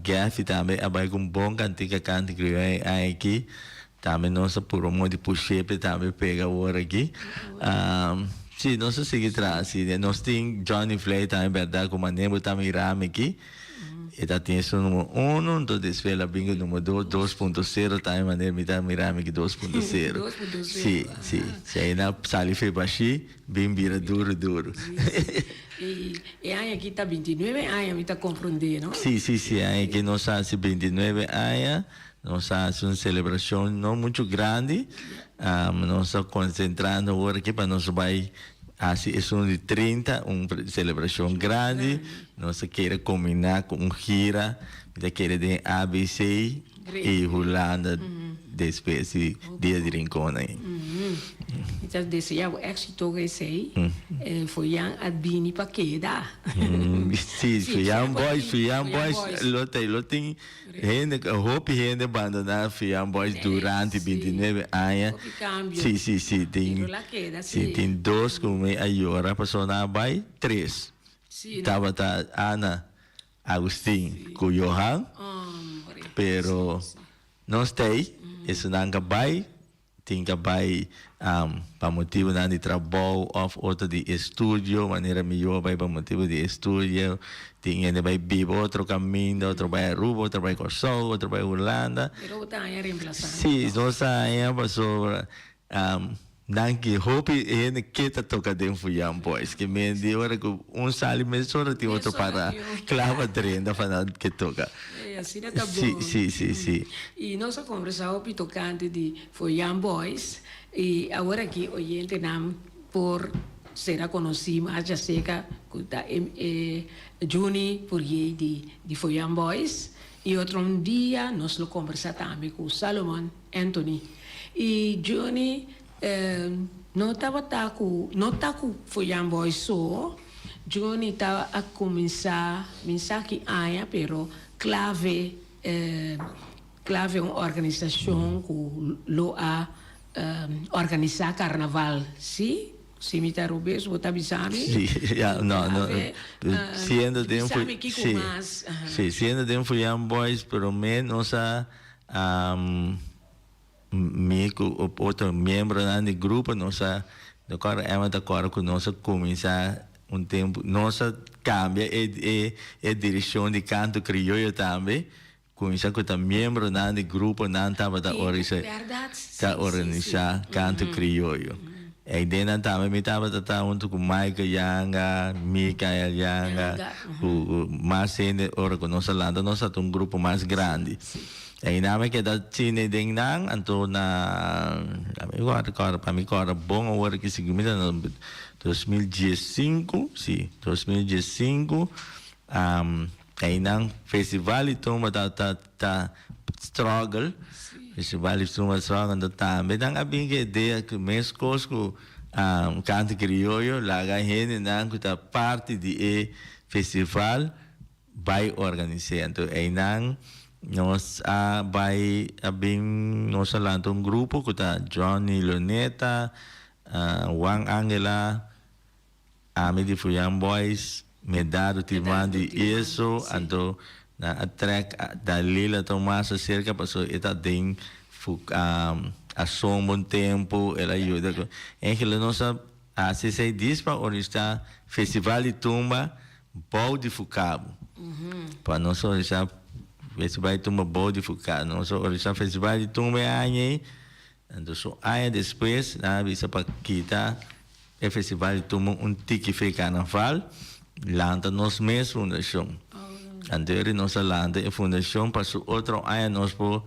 S8: Geffy tambe a bai ku un bon kantika kanta krió e aña aki. Tambe nos a purba mooi di pushepe tambe pega awor aki. Si, nos a sigui traha si. Nos tin Johnny Flay tambe berdad cu manera bo ta mira mi aki. E ta tin su numero uno, enton despues el a bin cu numero dos, dos punto cero tambe manera mi ta mira mi aki dos punto cero.
S7: Dos punto cero.
S8: Si, si. Si ahí na sali fe bashi, bin bira duro duro.
S7: Y e aña aki ta 29 aña mi ta comprende, no?
S8: Si, si, si. E aña aki nos a haci 29 aña. Nos a haci un celebracion no mucho grandi, nos ta concentrando awor aki pa nos bay haci esun di 30, un celebracion grandi. Nos ta kere combina cu un gira, mi ta kere den ABC y Hulanda despues di Dia di Rincon ayi.
S7: Mi ta desea bo exito cu esey, Foyan a bini pa keda.
S8: Si, Foyan Boys, Foyan Boys lo ta, lo tin. Hende, hopi hende bandoná Fian Boys durante 29 aña.
S7: Hopi cambio.
S8: Sí, sí, sí. Tin,
S7: Pero la keda,
S8: sí,
S7: sí.
S8: tin dos cu mi a yora pasobra nan a bai, tres.
S7: Sí, no.
S8: Tabata Ana, Agustin cu Johan.
S7: Hombre.
S8: Pero nos t'ey, esunnan ka bai. Tin ka bai pa motibunan di trabou òf otro di estudio, manera mi yu a bai pa motibu di estudio. Tin hende bai biba otro kaminda, otro bai Aruba, otro bai Kòrsou, otro bai Hulanda.
S7: Pero bo ta haña remplasá.
S8: Sí, nos ta haña pasobra nan ke hopi hende ke ta toka den Fuyan Boys. Ke men di ora ku un sali mesora tin otro para kla pa drenta pa nan ke toka.
S7: E asina ta bon.
S8: Sí, sí, sí, sí.
S7: I nos a kombersá hopi tokante di For Young Boys i awor aki oyentenan por sera konosí mas djaserka ku ta e Juni Purjey di di For Young Boys i otro un dia nos lo kombersá tambe ku Salomon Anthony. I Juni no tabata ku no ta ku For Young Boys so. Juni ta a kuminsá min sa ki aña pero clave clave un organisashon ku lo a organisá karnaval si? Si mi ta robes bo ta bisa mi?
S8: Si, ya no no siendo den
S7: Bisa mi kiko mas.
S8: Si siendo den Fuyan Boys promé nos a Mi ku otro miembronan di grupo nos a kòrda Emma ta kòrda ku nos a kuminsá un tempu nos a kambia e e e direkshon di kanto krioyo tambe kuminsá ku ta miembronan di gruponan tabata organisá ta organisá kanto krioyo. Ei den nan tambe mi tabata ta huntu ku Michael Yanga, Michael Yanga ku mas hende ora ku nos a lanta nos a ta un grupo mas grandi. Einan mi keda cine den nan, anto na, mi kòrda kòrda, pa mi kòrda bon awor ki sigui mi ta na 2015, si, 2015, Einan festival di tumba ta ta ta struggle. Festival di tumba struggle anto tambe nan a bin ku e idea ku meskos ku Kanto Krioyo laga hendenan ku ta parti di e festival bai organis'é. Anto einan nos a bai a bin nos a lanta un grupo ku ta Johnny Leoneta, Juan Angela, Ami di Fuyan Boys, Medardo Timan di Eso, anto nan a trek Dalila Tomas acerca pasobra e ta den Ason bon tempo, el a yuda cu. Eigenlijk nos a haci esey dis pa organisa Festival di Tumba bou di Fukabo. Pa nos organisa Festival di Tumba bou di Fukabo. Nos a organisa Festival di Tumba e aña ey, anto su aña despues nan a bisa pa kita E festival di tuma un tiki fe carnaval, lanta nos mes fundacion. Anterior nos a lanta e fundacion pa su otro aña nos por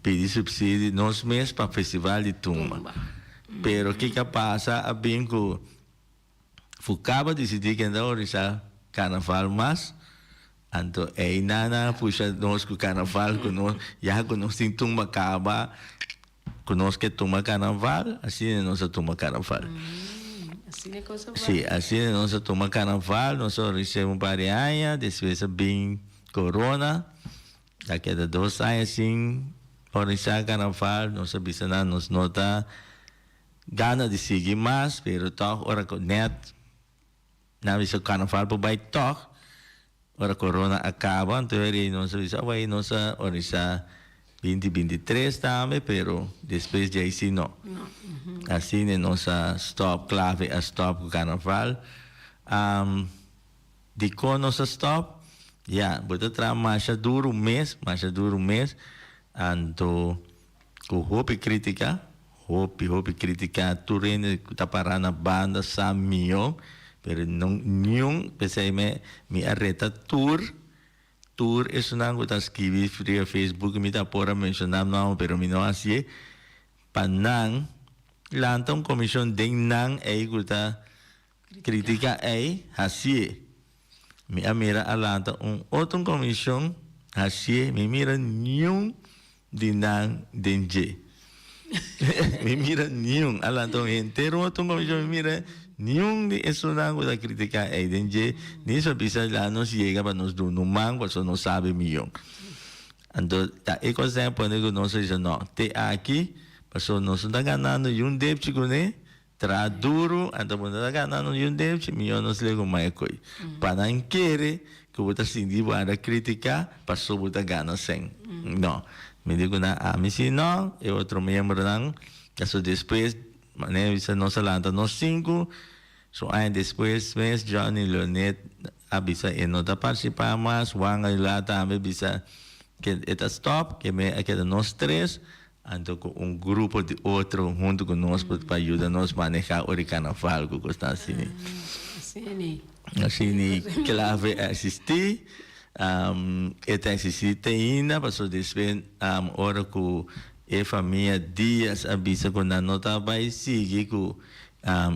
S8: pidi subsidio nos mes pa festival di tumba. Pero kico a pasa a bin cu Fucaba dicidi cu nan organisa carnaval mas, anto eynan nan a pusha nos cu carnaval cu nos ya cu nos tin tumba caba. Ku nos ke tuma karnaval, asina nos a tuma karnaval. Sí, asina nos a tuma karnaval, nos a organis'é un par di aña, despues a bin corona, a keda dos aña sin organisá karnaval, nos a bisa nan nos no ta gana di sigui mas, pero tòg ora ku nèt Nan a bisa carnaval por bay tog ora corona a caba anto eri nos a bisa awey nos a organisa binti 23 tambe pero despues djey si no. Asina nos a stop clave a stop cu carnaval. Dicon nos a stop? Ya bo ta traha masha duro mes masha duro mes anto Ku hopi kritika, hopi hopi kritika, tur hende ku ta pará na banda sa mihó, pero no niun, p'esei me mi a reta tur, tur esunnan ku ta skibi riba Facebook, mi ta por a menshoná nòmber pero mi no hasié, pa nan lanta un komishon den nan ei ku ta Critica ey hacié. Mi a mira a lanta un otro comision hacié, mi mira niun di nan den dje. Mi mira niun, a lanta un henter otro comision, mi mira niun di esunnan cu ta critica ey den dje, ni so bisa la nos yega pa nos duna un man pasobra nos sabe miyon. Anto ta e cos den a pone cu nos a bisa no, te aki pasobra nos no ta ganando niun depchi cune, Traha duru, anto bo no ta gana no yun depchi, mihó nos lego mai koe. Pa nan kere ku bo ta sinti bo anda kritiká paso bo ta gana sèn. No. Mi di ku nan, ami si no, e otro miembronan, paso despues, manera mi bisa nos a lanta nos sinku, su aña despues mes Johnny Leonet a bisa e no ta partisipá mas, Juan Aguilar tambe bisa ke e ta stòp, ke me a keda nos tres, Anto ku un grupo di otro huntu ku nos por pa yuda nos maneha ora di karnaval ku kosnan asini. Asini clave a existi, e ta existi te ainda pasobra despues ora ku e famia Diaz a bisa ku nan no ta bai sigui ku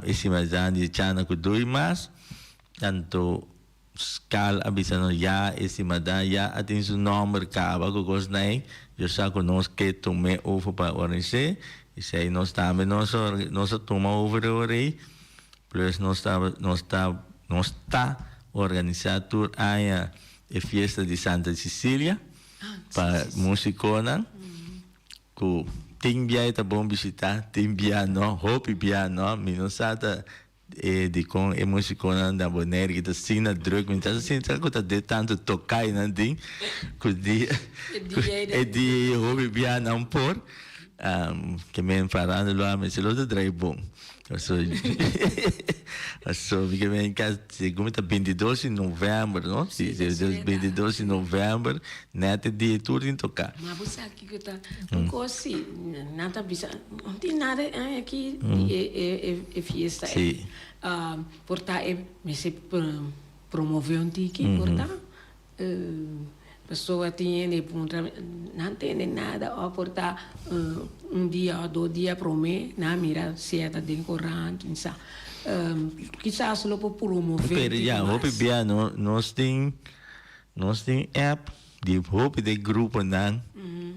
S8: e simadan di Chana ku Dui mas, anto Skal a bisa nos ya e simadan ya a tin su nomber caba cu cos nai, yo sa cu nos ke tum'e over pa organis'e, y esey nos tambe nos nos a tuma over e ora ey, plus nos ta nos ta nos ta organisa tur aña e fiesta di Santa Cecilia pa musiconan cu tin bia e ta bon bishita, tin bia no, hopi bia no, mi no sa ta E dikon e musikonan na Bonaire ki ta asina druk mi ta sinti ku ta de tantu tokai nan tin ku di e dia e hopi bia nan por ke men parando lo a mester lo ta drai bon paso paso mi ke men ka segun mi ta 22 di november no si 22 di november net e dia tur tin toka.
S7: Ma bo sa kiko ta un kos si nan ta bisa no tin nada aki di e e fiesta ei por ta e mester promove un tiki por ta pasobra tin hende puntra nan tende nada of por ta un dia of dos dia prome nan a mira sierta den korant mi sa kisas lo por promove un
S8: Pero
S7: tiki
S8: ya
S7: mas.
S8: hopi bia nos tin. Nos tin app di hopi di gruponan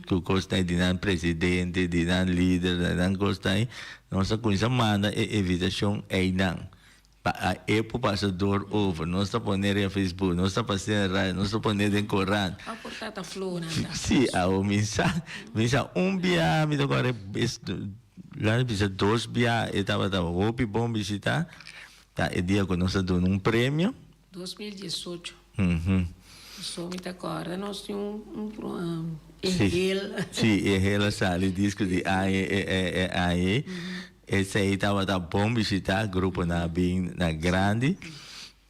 S8: ku kos ta di nan presidente, di nan lider, di nan kos ta ei. Nos a kuminsá manda e invitashon einan pa a e por pasa dor over. Nos ta pone riba Facebook, nos ta pas'é na radio, nos ta pone den korant.
S7: A por ta ta flow nan ta.
S8: Sí, awo mi sa, mi sa un bia mi ta kòrda es laat mi bisa dos bia e tabata hopi bon bishitá, ta e dia ku nos a duna un premio.
S7: 2018. So mi ta kòrda nos tin un un e hel.
S8: Sí, e hel a sali disco di aña e aña ei. Esei tabata bon bishitá, gruponan a bin na grandi.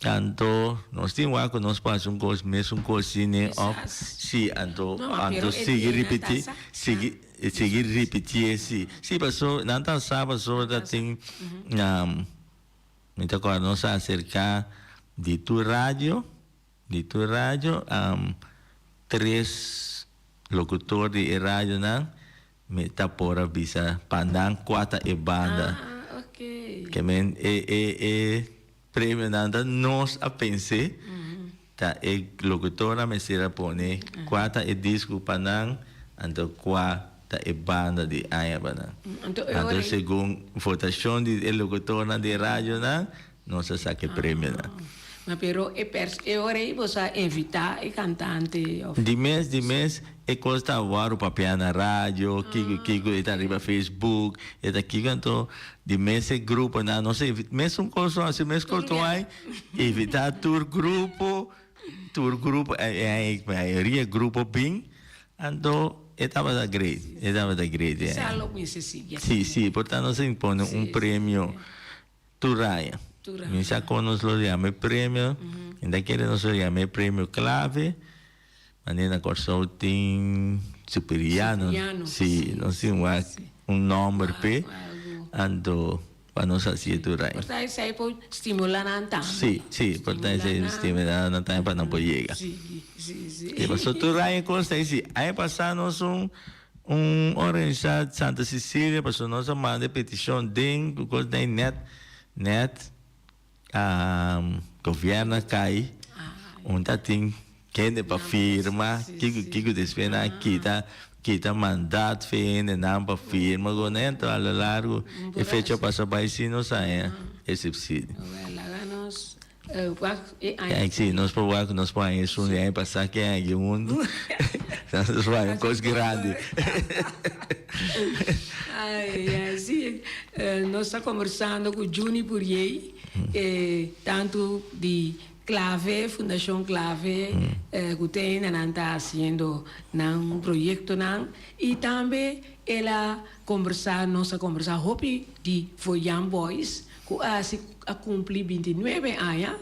S8: Anto nos tin wak ku nos por hasi un kos mesun kos sine òf sí anto anto sigui ripití sigui sigui ripitié sí. Sí paso nan ta sa pasobra ta tin Mi ta kòrda nos a aserká di tur radio, di tur radio, tres lokutor di e radionan mi ta por a bisa pa nan kua ta e banda.
S7: Ah, ok.
S8: Ke men e e e premionan ta nos a pens'é, ta e lokutornan mester a pone kua ta e disku pa nan, anto kua Ta e banda di aña pa nan.
S7: Anto e ora
S8: Anto segun votashon di e lokutornan di radionan, nos a saka e premionan.
S7: Ma pero e pers e ora ei boso a invitá e kantante of?
S8: Di mes, di mes e kos ta wòrdu papiá na radio, kiko kiko e ta riba Facebook, e ta kiko anto di mes e gruponan nos a invitá, mesun kos nos a hasi mes kos tur aña, invitá tur grupo, tur grupo, e mayoria grupo bin. Anto e tabata great, e tabata great e
S7: Sa lo mester sigui asina.
S8: Si, si, por ta nos a impone un premio tur aña.
S7: Tur aña.
S8: Mi sa kon nos lo yama e premio, mi ta kere nos lo yama e premio clave, manera na Kòrsou tin Superiano.
S7: Superiano,
S8: Si, nos tin wak un nòmber p'e, anto. Pa nos haci e tur ai.
S7: Por ta esey por stimula nan tambe.
S8: Si, si, por ta esey stimula nan tambe pa nan por yega.
S7: Si, si, si.
S8: E paso tur aña cos ta esi. Aña pasa nos un un organisa Santa Cecilia paso nos a manda e peticion den cu cos den net net gobierno a cay un ta tin Hende pa firma, kiko kiko despues nan a kita kita mandat fe hendenan pa firma ku nan enton a lo largo e fecha pasa bai sin nos haña e subsidio. Si nos por wak nos por haña esun di aña pasá ke aña aki huntu nos por haña un kos grandi.
S7: Si nos ta kombersando ku Juni Puriey tantu di Clave, Fundacion Clave cu te ainda nan ta haciendo nan proyectonan y tambe el a combersa, nos a combersa hopi di Foyan Boys cu a haci a cumpli bintinuebe aña,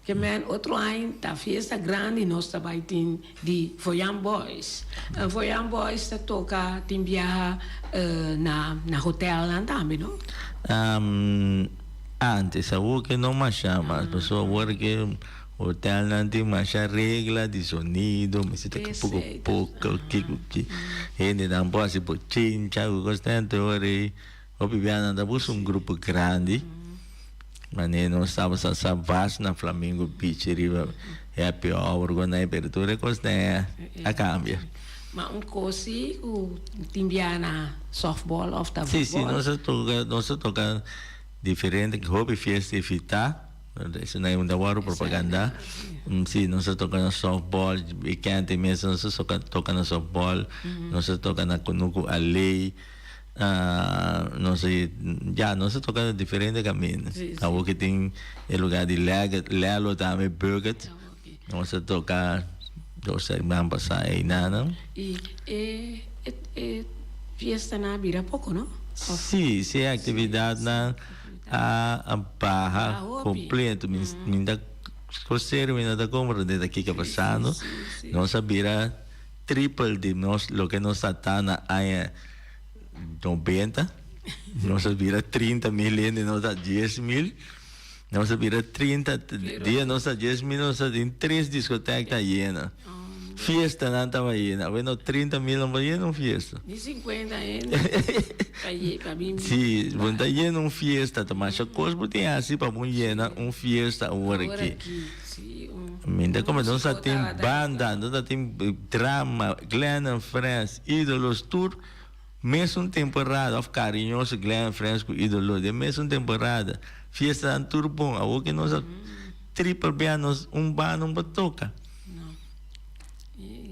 S7: ke men otro aña ta fiesta grandi nos ta bay tin di Foyan Boys. Foyan Boys ta toca tin biaha na na hotelnan tambe no?
S8: Antes, awor ke no masha mas, pasobra awor ke hotelnan tin masha regla di sonido, mester ta poko poko, kiko ki, hendenan por hasi bochincha ku kos den, anto ora ei hopi bia nan ta buska un grupo grandi, manera nos tabata sa bas na Flamingo Beach riba happy hour ku nan, pero tur e kos den a kambia.
S7: Ma un kos si ku tin bia na softball of ta
S8: Si, si,
S7: voetbal.
S8: nos a toka, nos a toka Diferente hopi fiesta evitá, esei nan ta wòrdu propagandá. Sí, nos a toka na softball, weekend mes nos a toka na softball, nos a toka na Kunuku Alley, nos a ya nos a toka na diferente kaminda. Awor ke tin e lugá di Lelo tambe, Burgert, nos a toka dos siman pasá einan.
S7: I e e fiestanan a bira poko, no?
S8: Sí, sí, e actividadnan a baha completo. Mi mi ta coseru, mi no ta comprende ta kiko pasando. Nos a bira triple di nos loke nos ta ta na aña nobenta. Nos a bira 30.000 hende, nos ta 10.000. Nos a bira 30, dia nos ta 10.000, nos ta tin tres discoteca ta yena. Fiestanan taba yena. Bueno, 30.000 no por yena un fiesta.
S7: Ni 50 hende pa ye pa bin.
S8: Sí, bo ta yena un fiesta, ta masha cos bo tin haci pa bo yena un fiesta awor
S7: Awor
S8: aki.
S7: aki, sí, un.
S8: Mi ta come nos a tin banda, nos a tin drama, Glenn and Friends, Ídolos tur mesun temporada of Cariñoso, Glenn and Friends cu Ídolos den mesun temporada. Fiestanan tur bon. Awor ke nos a triple bia nos un banda un por toca.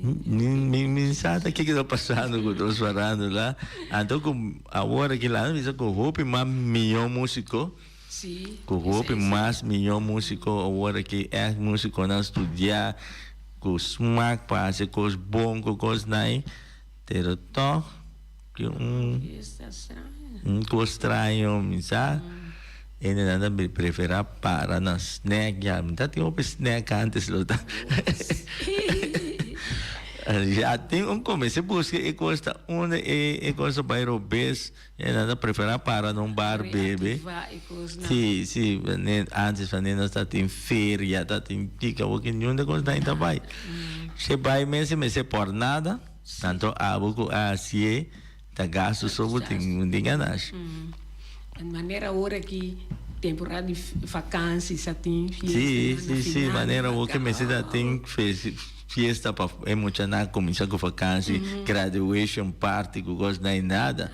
S8: Mi mi sa ta kiko ta pasando cu nos farándula. Anto cu awor aki la mi bisa cu hopi mas miyo musico. Cu hopi mas miyo musico awor aki echt musiconan studia cu smaak pa haci cos bon cu cos nai pero toch tin un un cos straño mi sa hendenan ta prefera para na snack ya mi ta tin hopi snack antes lo ta ya tin un cuminsa busca e cos ta unda e cos ta bay robes. E nan ta preferá para na un bar bebe. Sí, sí, antes wanneer nos ta tin feria, ta tin kiko, awor ki niun de kos nan ta bai. Se bai mes e mester por nada, tanto abo ku a hasié ta gasto so bo tin un di ganashi.
S7: En manera awor aki temporada di vakansi sa tin fiesta.
S8: Sí, sí, sí, manera awor ki mester ta tin fiesta pa e muchanan cuminsa cu vakantie, graduation party cu cos no hay nada,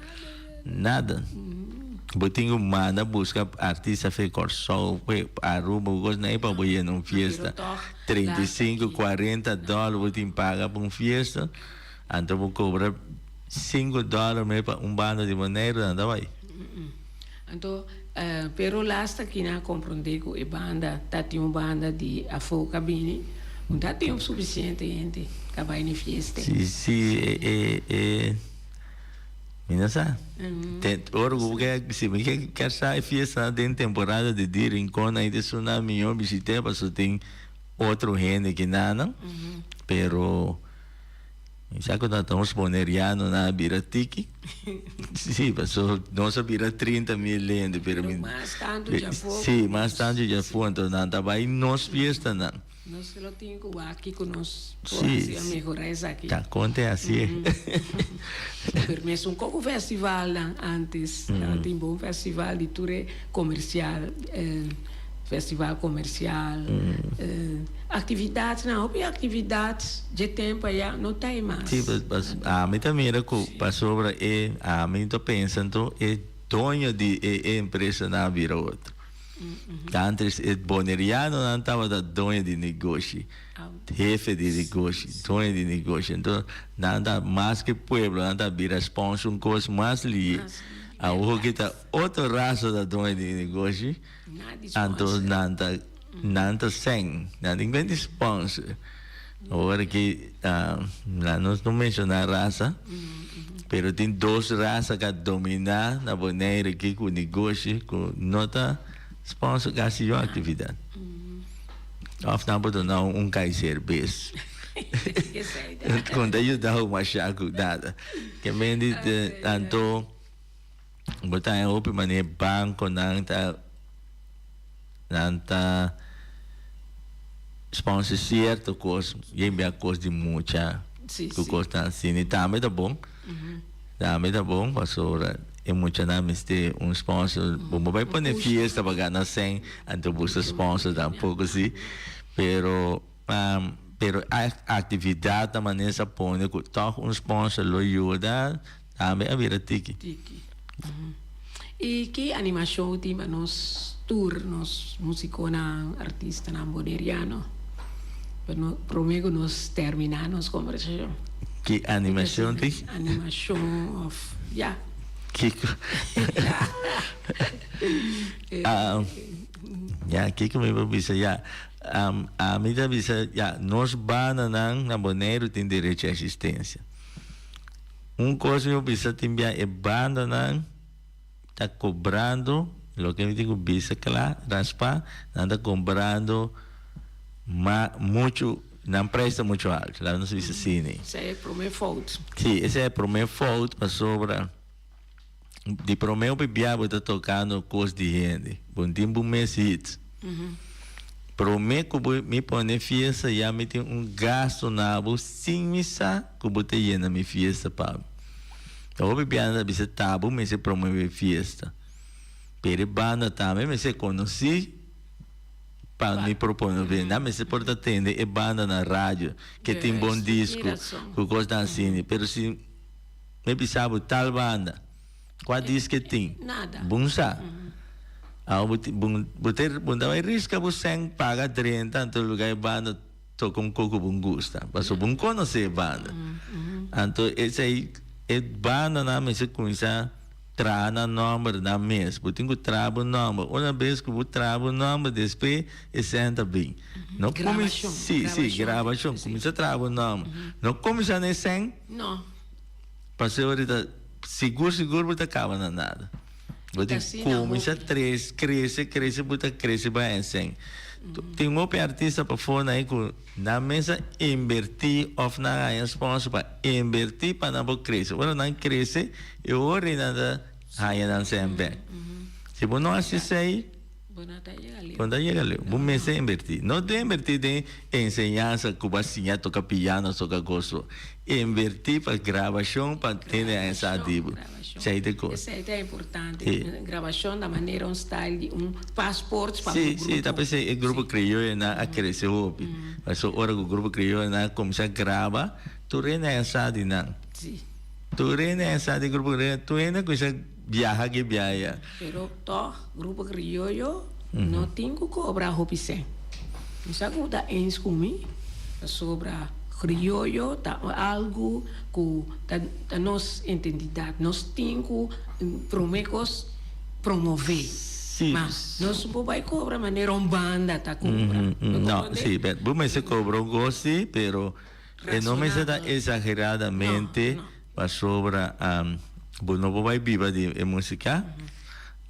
S8: nada. Bo tin cu manda busca artista fe Corsou, fe Aruba cu cos no hay pa bo yena un fiesta. 35, 40 dollar bo tin paga pa un fiesta, anto bo cobra 5 dollar me pa un banda di Boneiru nan ta bay.
S7: Anto, pero lasta ki nan a komprondé ku e banda ta tin un banda di afó ka bini, no ta tin sufisiente hende ka bai na e fiesta.
S8: Sí, sí, e, e, e, mi no sa. Te, ora ku bo ke, si mi ke kier sa e fiestanan den temporada di di Rincon ahí ta suna mihó bishit'é pasobra tin otro hende ki nan, pero. Mi sa ku ta nos bonerianonan a bira tiki. Sí, paso nos a bira 30.000 hende, pero mi.
S7: Pero mas tantu djafó.
S8: Sí, mas tantu djafó, enton nan ta bai nos fiestanan.
S7: Nos lo tin ku wak kiko nos por hasi pa mehorá esaki.
S8: Ta konte hasié.
S7: Pero mesun koko festivalnan antes tabatin bon festival di tur e komersial. Festival comercial, actividadnan, hopi actividad dje tempo aya no ta e mas.
S8: Sí, ami ta mira cu pasobra e, ami ta pensa anto e doño di e empresanan a bira otro. Antes e bonerianonan tabata doño di negoshi, hefe di negoshi, doño di negoshi. Anto nan ta mas ke pueblo, nan ta bira sponsor un cos mas liye. Awor ki ta otro rasa ta doño di negoshi. Anto nan ta nan ta sèn, nan tin kende sponsor. Ora ki nan nos no menshoná rasa, pero tin dos rasa ka dominá na Bonaire aki ku negoshi ku no ta sponsor kasi yon aktividat. Òf nan por duna un kai serbes. Ku no ta yuda bo mashá ku nada. Ke men di anto. Bo ta haña hopi manera banconan ta nan ta sponsor cierto cos y envia cos di mucha cu cosnan asina y tambe ta bon tambe ta bon pasobra e muchanan mester un sponsor bo no bay pone fiesta pa gana cen anto busca sponsor tampoco si pero pero actividad ta manera sa pone cu toch un sponsor lo yuda. Tambe a bira tiki.
S7: Tiki. I ki animashon tin pa nos tur, nos musikonan, artistanan boneriano? Pa no, promé ku nos terminá nos kombersashon.
S8: Ki animashon tin?
S7: Animashon òf, ya.
S8: Kiko? Ya, kiko mi por bisa? Ya, ami ta bisa, ya, nos bandanan na Boneiru tin derecho a eksistensia. Un kos mi por bisa tin bia e bandanan ta kobrando loke mi tin ku bisa kla raspa nan ta kobrando ma muchu nan prijs ta muchu alto laga nos bisa asina.
S7: Esei e prome fout.
S8: Si esei e prome fout pasobra di prome hopi bia bo ta tokando kos di hende bo no tin bo mes hits. Prome ku bo mi pone fiesta ya mi tin un gasto na bo sin mi sa ku bo ta yena mi fiesta pa mi. Ta hopi biaha ta bisa ta bo mester promove fiesta. Pero e banda tambe mester konosí. Pa mi propone bende. Mester por ta tende e banda na radio ke tin bon disco ku kosnan asina. Pero si mi bisa bo tal banda kua disco e tin? Bon sa. Awo bo ta bo ta bai riska bo sèn paga drenta anto luga e banda toka un koko bon gusta. Pasobra bon konosé e banda. Anto esei e bandanan mester kuminsá. Traha nan nomber nan mes. Bo tin ku traha bo nomber. Una bes ku bo traha bo nomber despues e sèn ta bin. No kuminsá, si, si, grabashon. Kuminsá traha bo nomber. No kuminsá na e sèn.
S7: No.
S8: Pasobra orita sigur sigur bo ta kaba na nada. Bo tin kuminsá tres, krese, krese, bo ta krese bai e sèn. Tin hopi artista pafó nan ku nan mes a inbertí òf nan haña sponsor pa inbertí pa nan por krese. Ora nan krese e ora ei nan ta haña nan sèn bèk. Si bo no hasi esei, bo no ta yega leu. Bo mester inbertí. No den inbertí den enseñansa ku bo a siña toka piano, toka goso. Invertí pa grabashon pa tene a esa di bo. Esei ta e kos.
S7: Esei ta importante. Grabashon ta manera un style di un paspoort pa bo
S8: Sí,
S7: grupo.
S8: sí, ta p'esei e grupo krioyonan a krese hopi. Pasobra ora ku grupo krioyonan a kuminsá graba, tur hende a sa di nan.
S7: Sí.
S8: Tur hende a sa di grupo krioyo, tur hende a kuminsá biaha ki biaha.
S7: Pero tòg grupo krioyo no tin ku kobra hopi sèn. Mi sa ku bo ta eens ku mi, pasobra krioyo ta algu ku ta nos identidat. Nos tin ku promé kos promové. Ma nos no por bai kobra manera un banda ta kobra.
S8: No, si, bo mester kobra un kos si, pero e no mester ta esageradamente pasobra bo no por bai biba di e músika.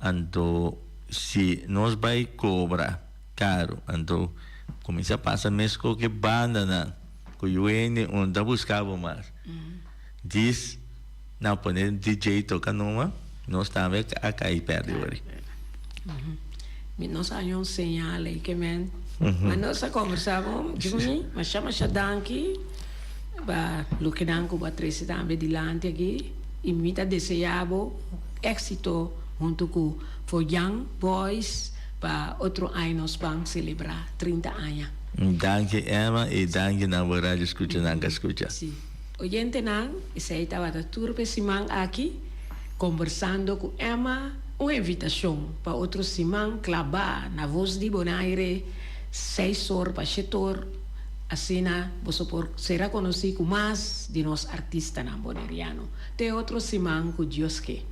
S8: Anto si nos bai kobra karu, anto kuminsá pasa meskos ku e bandanan ku yu hende un ta buska bo mas. Dis nan pone DJ toka numa, nos tambe a kai pèrdè wòrdi.
S7: Mi nos haña un señal ei ke men. Ma nos a kombersá bon, Juni, masha masha danki pa lokenan ku bo a trese tambe dilanti aki i mi ta deseá bo éksito huntu ku For Young Boys pa otro aña nos ban selebrá 30 aña.
S8: Danki Emma i danki na bo radio skuchanan ka skucha.
S7: Sí. Oyentenan, esei tabata tur p'e siman aki, kombersando ku Emma, un invitashon pa otro siman klabá na Voz di Bonaire, seis or pa shet or, asina boso por sera konosí ku mas di nos artistanan boneriano. Te otro siman ku Dios ke.